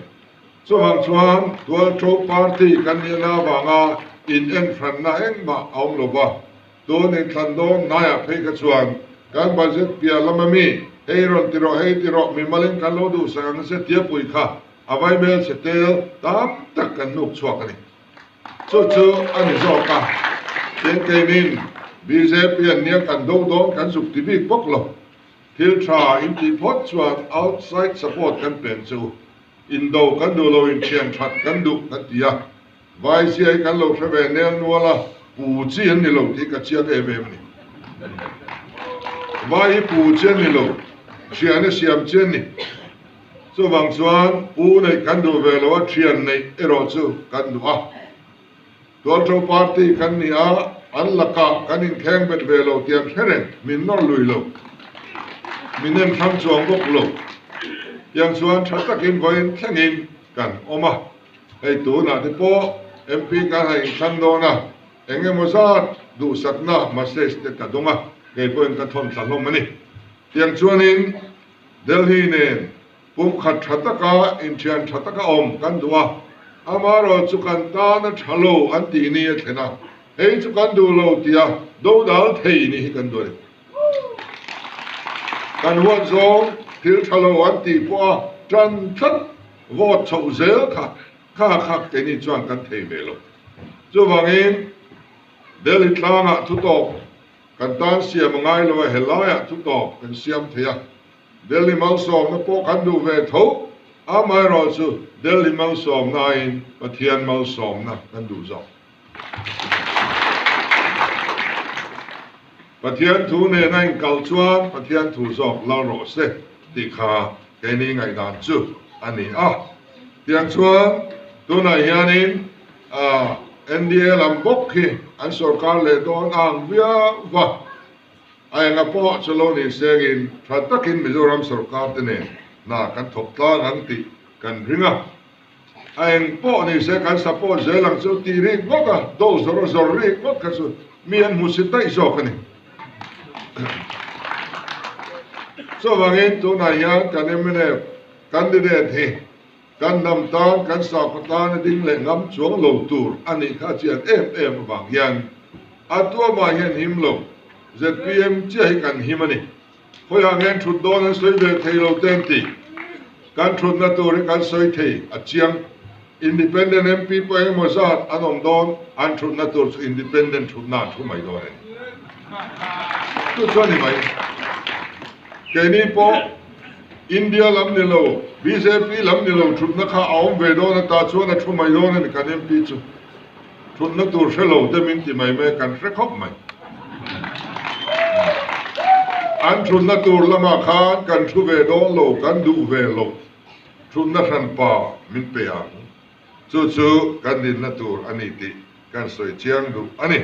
[SPEAKER 1] Chuvang chuan Tualtho Party kan nihna avanga in enhranna engmah a awm lo va, Tun inthlan dawn hnaiah phei kha chuan kan budget piah lama mi, hei rawn ti rawh, hei ti rawh, mimalin kan lo duhsak ang se tia pui kha a vaimel chhe tel tam tak kan hnuk chhuak a ni. Chu chu a ni zawk a, tin keinin bjp an nia kan do dawn kan zuk ti bik bawk lo. Thil tha in tih phawt chuan outside support kan pen chu indo kan duh lo inthian that kan duh kan ti a. Vai zia hi kan lo hre ve nel nual a, pu chi an ni lo tih ka chiang em em a ni. Vai hi pu chi an ni lo, thian a siam chi an ni. Chuvang chuan pu neih kan duh ve lo a, thian neih erawh chu kan duh a. Tualtho party kan ni a, an lakah kan inkheng bet ve lo tih an hre reng, min nawr lui lo, min en hrang chuang bawk lo. Tiang chuan tha takin vawiin thlengin kan awm a. Hei tunah te pawh MP kan han inthlang dawn a, eng emaw zat duhsakna message te ka dawng a, kei pawhin ka thawn thla hlawm a ni. Tiang chuanin Delhi nen pumkhat tha taka inthian tha taka awm kan duh a, amaherawh chu kan tan a tha lo an tih ni a thlen a, hei chu kan duh lo tia dodal thei ni hi kan duh a ni. Kan huat zawng thil tha lo an tih pawh a tan tlat Vote chhoh zel kha kha kha keini chuan kan thei ve lo. Chuvangin Delhi tlangah thutawp kan tan siam a ngai lo a, helaiah thutawp kan siam thei a. Delhi malsawmna pawh kan duh ve tho, amaherawhchu Delhi malsawmnain Pathian malsawmna kan duh zawk. Pathian thu nena inkal chuan Pathian thu zawk lal rawh se tih kha keini ngaihdan chu a ni a. Tiang chuan tunah hianin NDA lam bawk hi an sorkar leh dawn ang viau va, a enga pawh chu lo ni sengin tha takin Mizoram sorkar te nen hna kan thawk tlang ang tih kan ring a. A eng pawh ni se kan support zel ang chu tih rik ngawt a, do zawr zawr rik ngawt kha chu mi an hmu si daih zawk a ni. Chuvangin tunah hian kan mnf candidate hi. Kan hnam tan, kan sakhaw tan a ding leh ngam chuang lo tur a nih kha a chian em em avang hian a tuamah hian him lo. Zpm chiah hi kan him a ni. Khawiah ngen thut dawn an sawi ve thei lo te an ti. Kan thutna tur hi kan sawi thei a chiang. Independent MP pawh engemaw zat an awm dawn, an thutna tur chu independent thutna an thu mai dawn a ni. Chu chu a ni mai. Keini pawh India lam ni lo, bjp lam ni lo thutna kha a awm ve dawn a, tah chuan a thu mai dawn a ni kan MP chu. Thutna tur hre lo te min ti mai mai a, kan hre khawp mai. An thutna tur lamah khan kan thu ve dawn lo, kan duh ve lo. Thutna hranpa min pe ang. Chu chu kan dinna tur a ni tih kan sawi chiang duh a ni.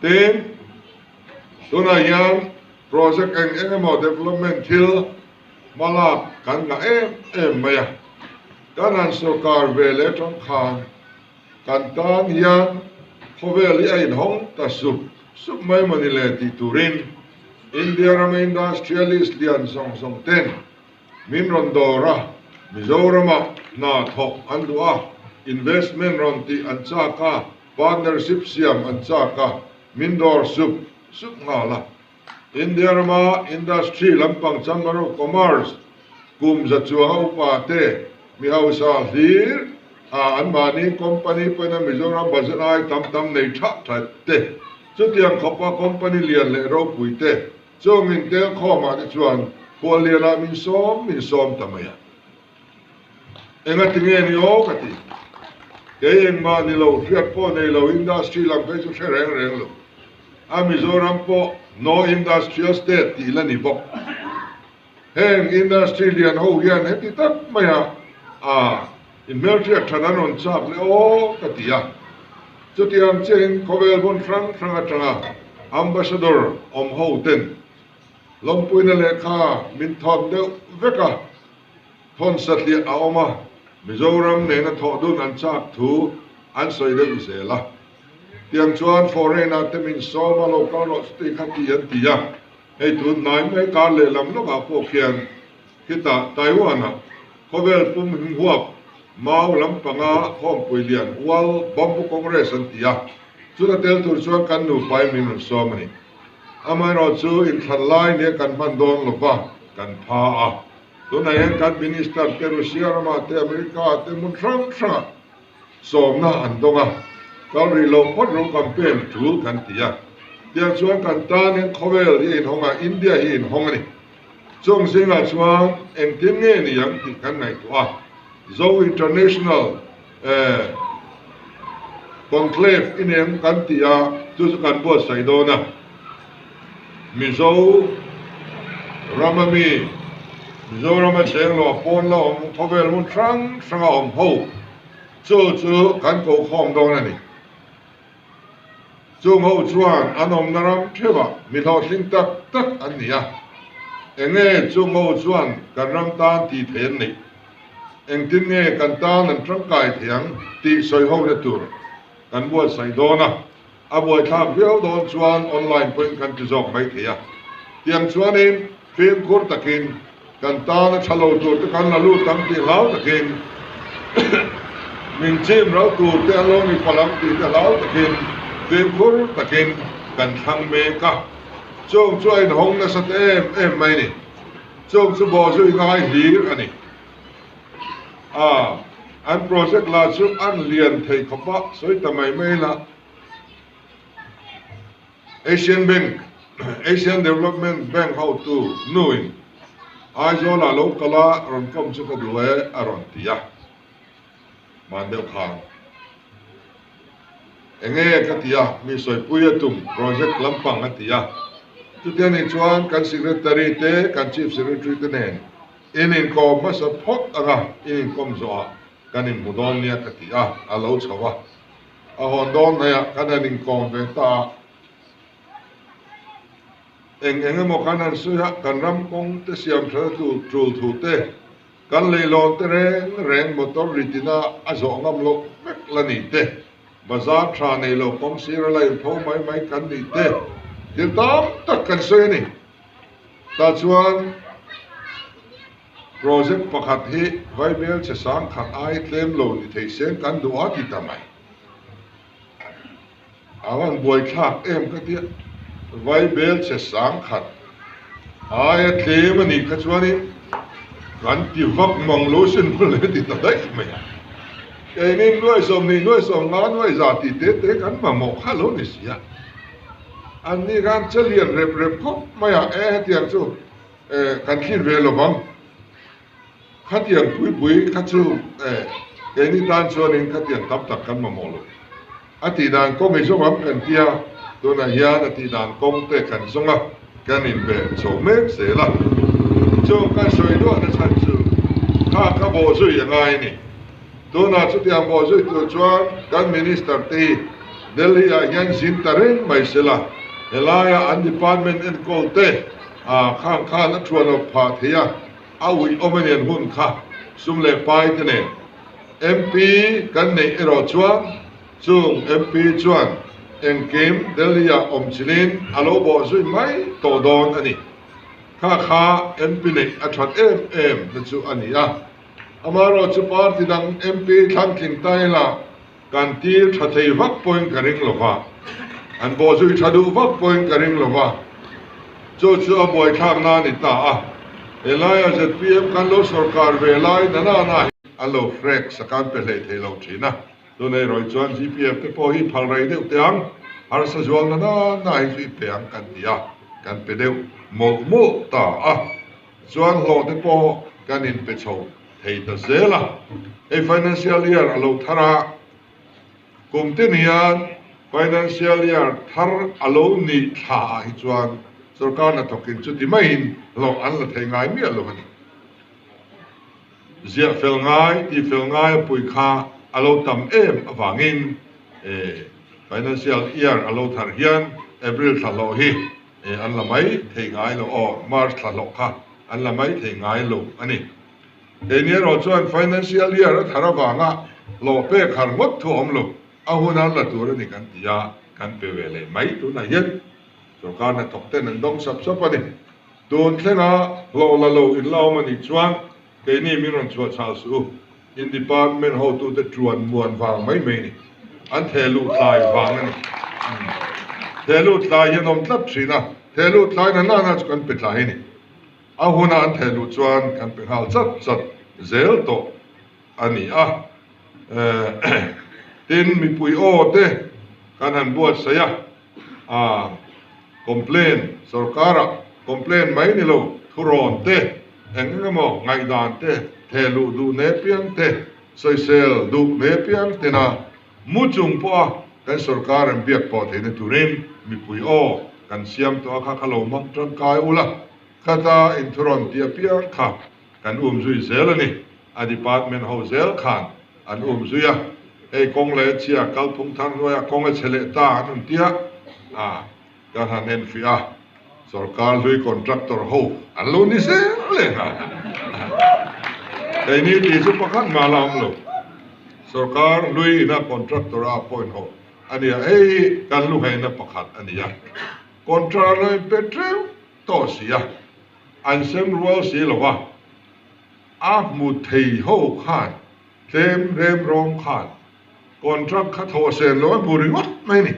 [SPEAKER 1] Tin, tunah hian project eng eng emaw development thil hmalak kan ngah em em mai a. Kan han sorkar ve leh atang khan kan tan hian khawvel hi a inhawng ta sup sup mai maw ni le tih turin India rama industrialist lian zawng zawng ten Min rawn dawr a, Mizoramah hna thawk an duh a, investment rawn tih an chak a, partnership siam an chak a, min dawr sup sup nghal a. India rama industry lampang Chamber of Commerce kum za chuanga upa te mi hausa hlir a anmahni company pawhin a Mizoram budget ai tam tam nei tha tha te chutiang khawpa company lian leh ropui te Chung intel khawmah te chuan khuallianah min sawm min sawm ta mai a. Enga ti nge ni aw ka ti. Kei engmah ni lo, hriat pawh nei lo, industry lam phei chu hre reng reng lo. A Mizoram pawh no industrial state tih la ni bawk. Heng industry lian ho hian heti tak maia a inhmelhriat than an rawn chak le aw ka ti a. Chutiang chiahin khawvel hmun hrang hrang atanga Ambassador awm ho ten lawmpuina lehkha min thawn deuh vek a, thawn satliah a awm a, Mizoram nena thawh dun an chak thu an sawi deuh zel a. Tiang chuan foreign-ah te min sawm a, lo kal rawh chuti kha ti an ti a, hei tun hnai mai kar lehlam lawkah pawh khian Khitah Taiwan-ah khawvel pum himhuap mau lampanga khawmpui lian World Bamboo Congress an ti a, chuna tel tur chuan kan nupa in min rawn sawm a ni. Amaherawh chu inthlan lai nia kan hman dawn lova kan pha a, tunah hian kan Minister te Russia ramah te America ah te hmun hrang hrangah sawmna an dawng a, kal rih loh phawt ro campaign tul kan ti a. Tiang chuan kan tan hian khawvel hi a inhawng a, India hi a inhawng a ni. Chung zingah chuan engtin nge ni ang tih kan ngaihtuah a, Zo International Conclave i nen kan tih a, chu chu kan buatsaih dawn a. Mizo rama mi, Mizorama cheng lo a pawn la awm khawvel hmun hrang hranga awm ho, chu chu kan kokhawm dawn a ni. Chung ho chuan an awmna ram theuhah mi hlawhtling tak tak an ni a, enge chung ho chuan kan ram tan tih theih an neih? Engtin nge kan tan an tangkai thei ang tih sawi hona tur kan buatsaih dawn a, a buaithlak viau dawn chuan online pawhin kan ti zawk mai thei a. Tiang chuanin fimkhur takin kan tan a tha lo tur te kan la lut ang tih hlau takin min chim rau tur te an lo ni palh ang tih te hlau takin fimkhur takin kan thlang mek a. Chung chu a inhawng nasa ta em em mai ni. Chung chu bawhzui ngai hlir a ni. A, an project lah chu an lian thei khawp a, sawi ta mai mai la. Asian Bank, Asian Development Bank hotu nuin Aizawlah lo kal a rawn kawm chu ka duh e a rawn ti a, hman deuh khan enge ka ti a, mi sawipui a tum project lampang a ti a, chutia nih chuan kan Secretary te kan Chief Secretary te nen in inkawm hmasa phawt anga in inkawm zawhah kan inhmu dawn nia ka ti a, a lo chho a. A hawn dawn mai a, kan han inkawm ve ta a, eng eng emaw kan han sawi a, kan ram kawng te siam that a tul tul thu te, kan leilawn te reng reng motor ritina a zawh ngam loh vek la ni te, bazar tha nei lo kawng sir a la inpho mai mai kan nih te, thil tam tak kan sawi a ni. Tah chuan. Project pakhat hi vaibel che sang khat ai tlem lo ni thei seng kan duh a ti ta mai. A van buaithlak em ka tia, vaibel che sang khat aia tlem a nih kha chuanin kan ti vak mang lo sin hmun leh ti ta daih mai a. Keinin nuai 20 nuai 50 nuai 100 tih te te kan mamawh kha lo ni si a. An ni khan che lian rep rep khawp mai a, e hetiang chu kan thlir ve lo vang. Khatiang pui pui kha chu keini tan chuanin khatiang tam tak kan mamawh lo. A tih dan kawng hi zawng ang kan tia, tunah hian a tih dan kawng te kan zawng a, kan inbe chho mek zel a. Chung kan sawi duahna chhan chu kha ka bawh zui a ngai a ni. Tunah chutiang bawh zui tur chuan kan Minister te hi Delhi ah hian zin ta reng mai se la, helaiah an department enkawl te khang khan a thuan awp phah thei a, a uih awm a nian hun kha sum leh pai te nen. MP kan neih erawh chuan chung MP chuan engkim Delhi ah awm chilin a lo bawh zui mai tawh dawn a ni. Kha kha MP neih a that em em na chu a ni a. Amaherawh chu party dang MP thlangtling ta ila kan tir tha thei vak pawhin ka ring lo va, an bawh zui tha duh vak pawhin ka ring lo va, chu chu a buaithlak na a ni ta a. Helaia zpm kan lo sorkar ve lai na na na hi an lo hrek sakan pe hlei thei lo thin a, tunei rawih chuan zpm te pawh hi phal rei deuh teh ang, harsa zual na na na hi chu i pe ang kan ti a, kan pe deuh mawlh mawlh ta a. Chuan hlawh te pawh kan inpe chho thei ta zel a, hei financial year a lo thar a, kum tin hian financial year thar a lo nih thla ah hi chuan sorkar hnathawkin chuti maiin hlawh an la thei ngai miah lo a ni. Ziah fel ngai, tih fel ngai a pui kha a lo tam em avangin financial year a lo thar hian April thla hlawh hi an la mai thei ngai lo aw, March thla hlawh kha an la mai thei ngai lo a ni. Keini erawh chuan financial year a thar avanga hlawh pek har ngawt thu a awm lo, a hun an la tur a ni kan ti a, kan pe ve leh mai tunah hian sorkar hnathawk ten an dawng sap sap a ni. Tun thlenga hlawh la lo in la awm a nih chuan keini min rawn chhuah chhal suh u, in department hotute tuan muan vang mai mai a ni. An theh luh tlai vang a ni. Theh luh tlai hi an awm tlat thin a, theh luh tlai na nana chu kan pe tlai a ni. A huna an theh luh chuan kan pe nghal chat chat zel tawh a ni a. Tin, mipui aw te kan han buatsaih a, a complain sorkara complain mai ni lo thurawn te eng eng emaw ngaihdan te theh luh duh ne piang te sawisel duh ne piang tena mu chung pawha kan sorkar an biak pawh theihna turin mipui aw kan siam tawh a kha kha lo hmang tangkai ula khata inthurawn tih apiang kha kan um zui zel a ni. A department ho zel khan an um zui a, hei kawng leh chhia kalphung thar hnuaiah kawng a chhe leh ta an rawn tia a, kan han enfiah a, sorkar hlui contractor ho an lo ni zel leh nghal. Keini tih chu pakhat mah la awm lo, sorkar hlui ina contractor a appoint ho a nia, hei hi kan lu ngheina pakhat a nia, contract lo in pe teuh tawh si a, an sem rual si lo va. A hmu thei ho khan tlem rem rawng khan contract kha thawh sen lo an hmu ringawt mai ni.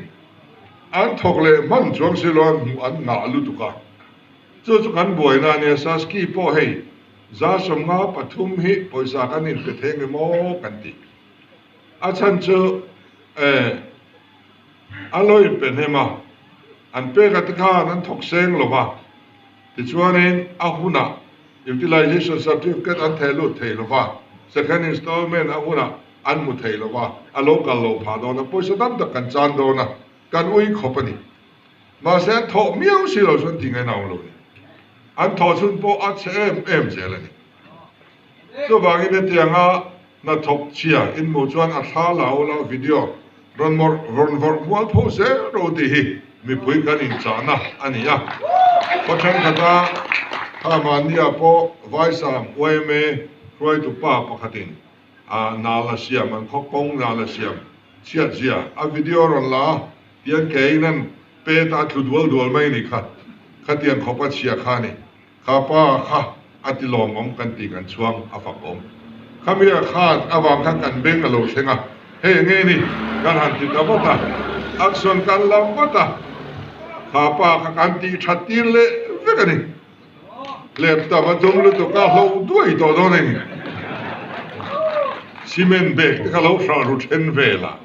[SPEAKER 1] An thawk leh hman chuang si lo an hmuh an ngah lutuk a. Chu chu kan buaina a nia Saski pawh hei 53 hi pawisa kan inpe thei nge maw kan ti. A chhan chu eh a lo inpe hnem a, an pek a te khan an thawk seng lo va, tichuanin a hunah Utilization Certificate an theh lut thei lo va, Second Installment a hunah an hmu thei lo va, a lo kal lo phah dawn a, pawisa tam tak kan chan dawn a, kan ui khawp a ni. Mahse an thawh miau si lo chuan ti ngaina awm lo ni. An thawh chhun pawh a chhe em em zel a ni. Chuvangin hetianga hnathawk chhia inhmuh chuan a thla la u la video rawn mawrh rawn vawrh mual pho zel ro tih hi mipui kan inchahna a ni a. Khaw thenkhat a kha mahnia pawh Vaisam yma hruaitu pa pakhatin a nal a siam an khaw kawng nal a siam chhiat zia a video rawn la a tiang ke in an pet a tlu dual dual mai a ni kha khatiang khawp a chhia kha a ni. Kha pa kha A ti lawmawm kan tih kan chhuang a fak awm. Khamia khan avang khan kan beng a lo thleng a, hei enge ni kan han ti ta vat a, action kan la vat a, kha pa kha kan tih that tir leh vek a ni. Lep tam a tum lutuk a, hloh duai tawh dawn a ni. Cement bag te kha lo hrah ru then vel a,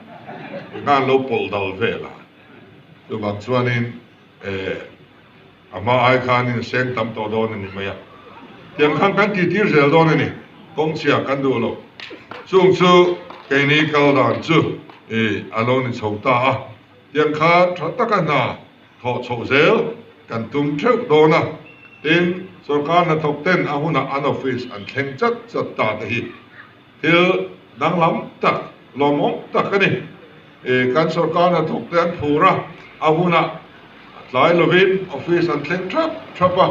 [SPEAKER 1] tikhan lo pawlh dal vel a, chuvang chuanin eh. A hma ai khanin a seng tam tawh dawn a ni mai a, tiang khan kan tihtir zel dawn a ni, kawngchhia kan duh lo. Chung chu keini kal dan chu i a lo ni chho ta a, tiang khan tha taka hna thawh chhoh zel kan tum theuh dawn a, tin sorkar hnathawk ten a hunah an office an thleng chat chat ta te hi thil danglam tak lawmawm tak a ni. I kan sorkar hnathawk te an phur a, a hunah A tlai lovin office an thleng thap thap a,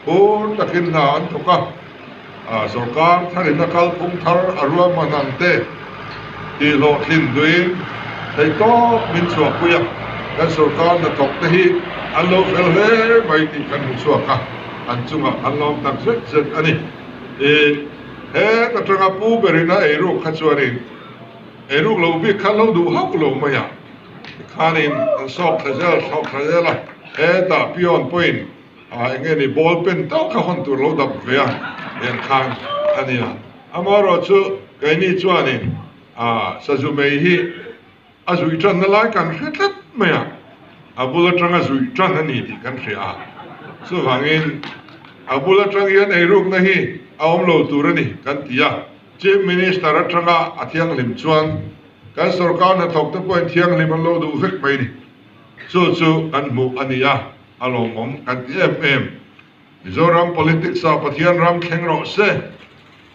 [SPEAKER 1] phur takin hna an thawk a. A sorkar tharin a kalphung thar a ruahman ang te tih hlawhtlin duhin theihtawp min chhuahpui a, kan sorkar hnathawk te hi an lo fel hle mai tih kan hmu chhuak a, an chungah kan lawm tak zet zet a ni. I het atanga pu berin a eiruk kha chuanin eiruk loh bik kha lo duh hauh lo mai a. Tikhanin an sawk thla zel sawk thla zel a, hetah peon pawhin ah eng nge ni ball pen tal kha hawn tur lo dap ve a tiang khan a ni a. Amaherawh chu keini chuanin ah sazu mei hi a zuih tanna lai kan hre tlat mai a, a bul atanga zuih tan a ni tih kan hria a, chuvangin a bul atang hian eirukna hi a awm lo tur a ni kan ti a, Chief Minister atanga a thianghlim chuan Kan sorkar hnathawk te pawhin thianghlim an lo duh vek mai ni. Chu chu kan hmuh a ni a, a lawmawm kan ti em em. Mizoram politics ah Pathian ram thleng rawh se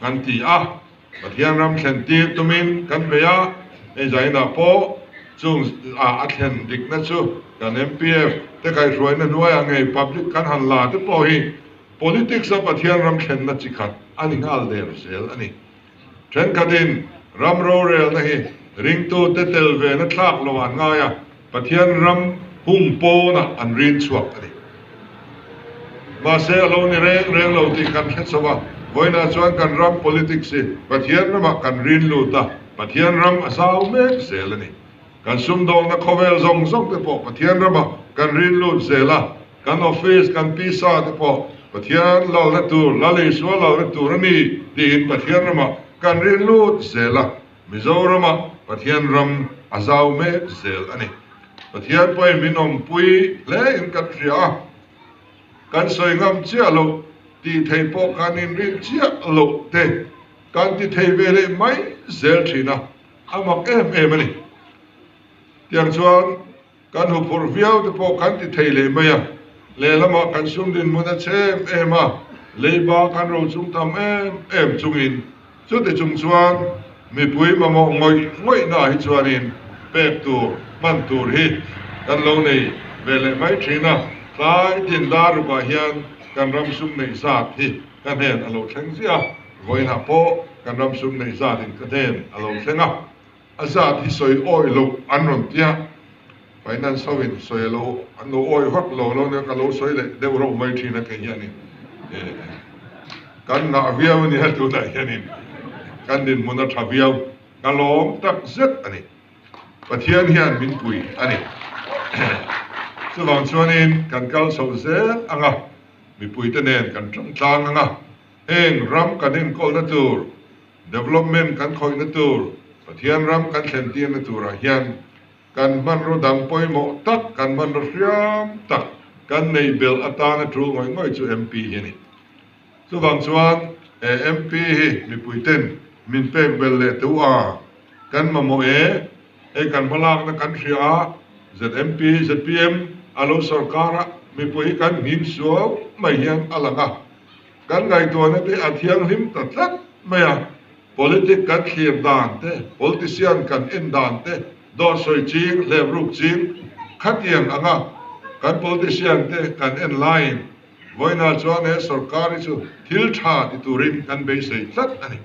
[SPEAKER 1] kan ti a, Pathian ram thlen tir tumin kan bei a, hei zainah pawh chung ah a thlen dikna chu kan MPF te kaihhruaina hnuaiah ngei public kan han la te pawh hi politics a Pathian ram thlenna chi khat a ni nghal der zel a ni. Thenkhatin ram rorelna hi ringtute tel vena thlak lo an ngai a, Pathian ram hung pawnah an rin chhuak a ni. Mahse a lo ni reng reng lo tih kan hre chho a, vawiinah chuan kan ram politics hi Pathian ramah kan rin lut a, Pathian ram a zau mek zel a ni. Kan sumdawlna khawvel zawng zawng te pawh Pathian ramah kan rin lut zel a, Kan office, kan pisa te pawh Pathian lalna tur, Lal Isua lalna tur a ni tiin Pathian ramah kan rin lut zel a, Mizoramah Pathian ram a zau mek zel a ni. Pathian pawhin min awmpui hle in kan hria a, kan sawi ngam chiah loh tih theih pawh kan inrin chiah loh te kan ti thei ve leh mai zel thin a, a mak em em a ni. Tiang chuan Kan huphurh viau te pawh kan ti thei leh mai a, lehlamah kan sum dinhmun a chhe em em a, leiba kan ro chung tam em em chungin chuti chung chuan mipui mamawh ngawih ngawihnaah hi chuanin pek tur hman tur hi kan lo nei ve leh mai thin a, tlai tin dar rukah hian kan ram sum neih zat hi ka hnen a lo thleng ziah a, vawiinah pawh kan ram sum neih zatin ka hnen a lo thleng a. A zat hi sawi awih loh an rawn ti a, finance ho in sawi lo an lo awih vak lo lo nia ka lo sawi leh deuh reuh mai thin a kei hianin kan ngah viau a nia tunah hianin kan dinhmun a tha viau ka lawm tak zet a ni. Pathian hian min pui a ni. Chuvang chuanin kan kal chho zel ang a, mipuite nen kan tang tlang ang a, heng ram kan enkawlna tur Development kan khawihna tur, Pathian ram kan thlen tirna turah hian kan hmanraw dang pawimawh tak, kan hmanraw hriam tak kan neih belh atana tul ngawih ngawih chu MP hi a ni. Chuvang chuan he MP hi mipuiten min pek belh leh teuh a, kan mamawh e, hei kan hmalakna kan hria a, ZMP, zpm a lo sorkar a, mipui hi kan nghing suau mai hian a lang a. Kan ngaihtuahna te a thianghlim ta tlat mai a, politic kan thlir dan te, politician kan en dan te, dawt sawi ching, hlep ruk ching, khatiang anga kan politician te kan en laiin vawiinah chuan he sorkar hi chu thil tha ti turin kan beisei tlat a ni.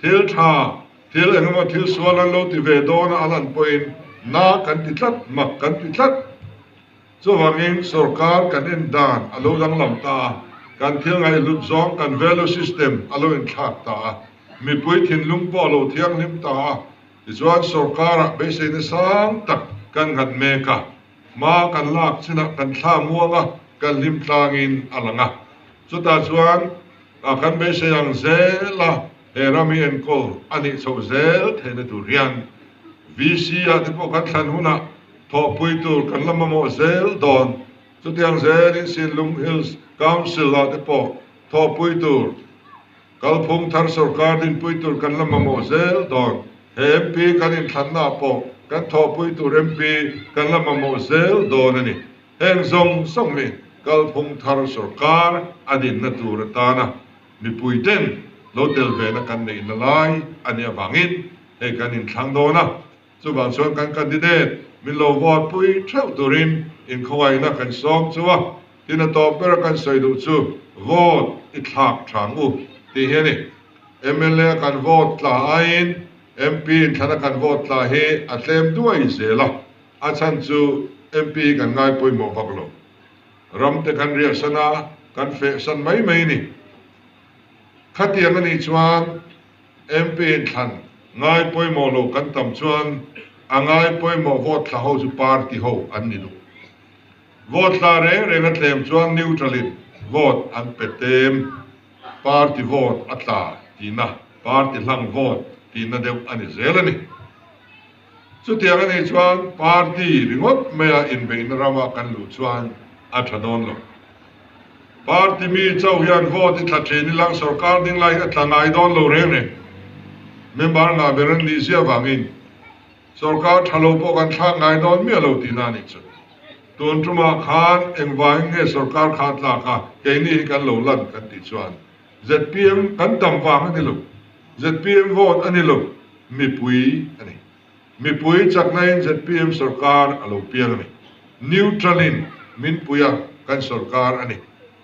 [SPEAKER 1] Thil tha, thil engemaw thil sual an lo ti ve dawn a alan pawhin na kan ti tlat, mak kan ti tlat. Chuvangin sorkar kan en dan a lo danglam ta a. Kan thil ngaihhlut zawng kan value system a lo inthlak ta a, mipui thinlung pawh a lo thianghlim ta a, tichuan sorkarah beiseina sang tak kan nghat mek a, hma kan lak chinah kan thla muang a, kan hlim tlangin a lang a. Chutah chuan kan beisei ang zel a, he ram hi enkawl a nih chhoh zel theihna tur hian VC ah te pawh kan thlan hunah thawhpui tur kan la mamawh zel dawn. Chutiang zelin Sinlung Hills Council ah te pawh thawhpui tur, kalphung thar sorkar dinpui tur kan la mamawh zel dawn. He MP kan inthlanna ah pawh kan thawhpui tur MP kan la mamawh zel dawn a ni. Heng zawng zawng hi kalphung thar sorkar a dinna tur atana mipui ten lo tel vena kan neihna lai a nih avangin hei kan inthlang dawn a. Chuvang chuan kan candidate min lo vote pui theuh turin inkhawngaihna kan sawm chu a, tin a tawp bera kan sawi duh chu vote i thlak thang u tih hi a ni. Mla kan vote tla aiin MP inthlana kan vote tla hi a tlem duai zel a, a chhan chu MP hi kan ngai pawimawh vak lo. Ram te kan riahsan a, kan fehsan mai mai a ni. Khatiang a nih chuan MP inthlan ngai pawimawh lo kan tam chuan a ngai pawimawh vote thla ho chu party ho an ni duh. Vote thla reng reng a tlem chuan neutral in vote an pe tem, party vote a tla tihna, party hlang vote tihna deuh a ni zel a ni. Chutiang a nih chuan party ringawt maia inbeihna rama kan luh chuan a tha dawn lo. Party mi chauh hian vote i tla thin ilang sorkar ding lai hi a tla ngai dawn lo reng reng. Member ngah ber an nih zia vangin sorkar tha lo pawh kan thlak ngai dawn miah lo tihna a nih chu. Tun tumah khan engvangin nge sorkar kha a tlak a, keini hi kan lo lan kan tih chuan zpm kan tam vang a ni lo. Zpm vote a ni lo, mipui a ni. Mipui chaknain zpm sorkar a lo piang a ni. Neutral in min pui a, kan sorkar a ni.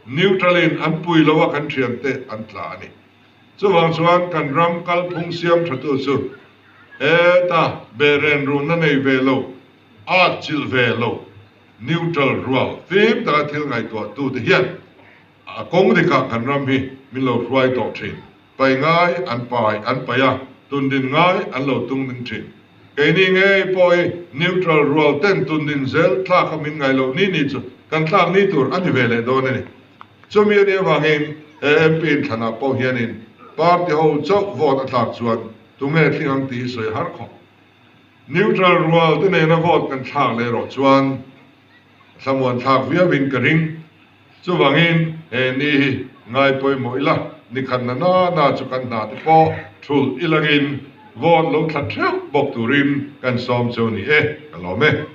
[SPEAKER 1] Neutral in an pui lo a, kan thiante an tla a ni. Chuvang chuan kan ram kalphung siam thatu chu heta behren runna nei ve lo, at chilh ve lo, neutral rual fim taka thil ngaihtuahtute hian a kawng dikah kan ram hi min lo hruai tawh thin. Pai ngai an pai an pai a, tundin ngai an lo tung ding thin. Keini ngei pawh hi neutral rual ten tundin zel tlak a min ngai loh ni ni chu kan tlak ni tur a ni ve leh dawn a ni. Chumi a nih avangin he MP inthlanah pawh hianin party ho chauh vote a tlak chuan tunge thling ang tih hi sawi har khawp. Neutral rual te nena vote kan thlak leh erawh chuan thlamuan thlak viauin ka ring. Chuvangin he ni hi ngai pawimawh ila, ni khat na na na chu kan hna te pawh thulh ilangin vote lo thla theuh bawk turin kan sawm cheu ni e, ka lawm e.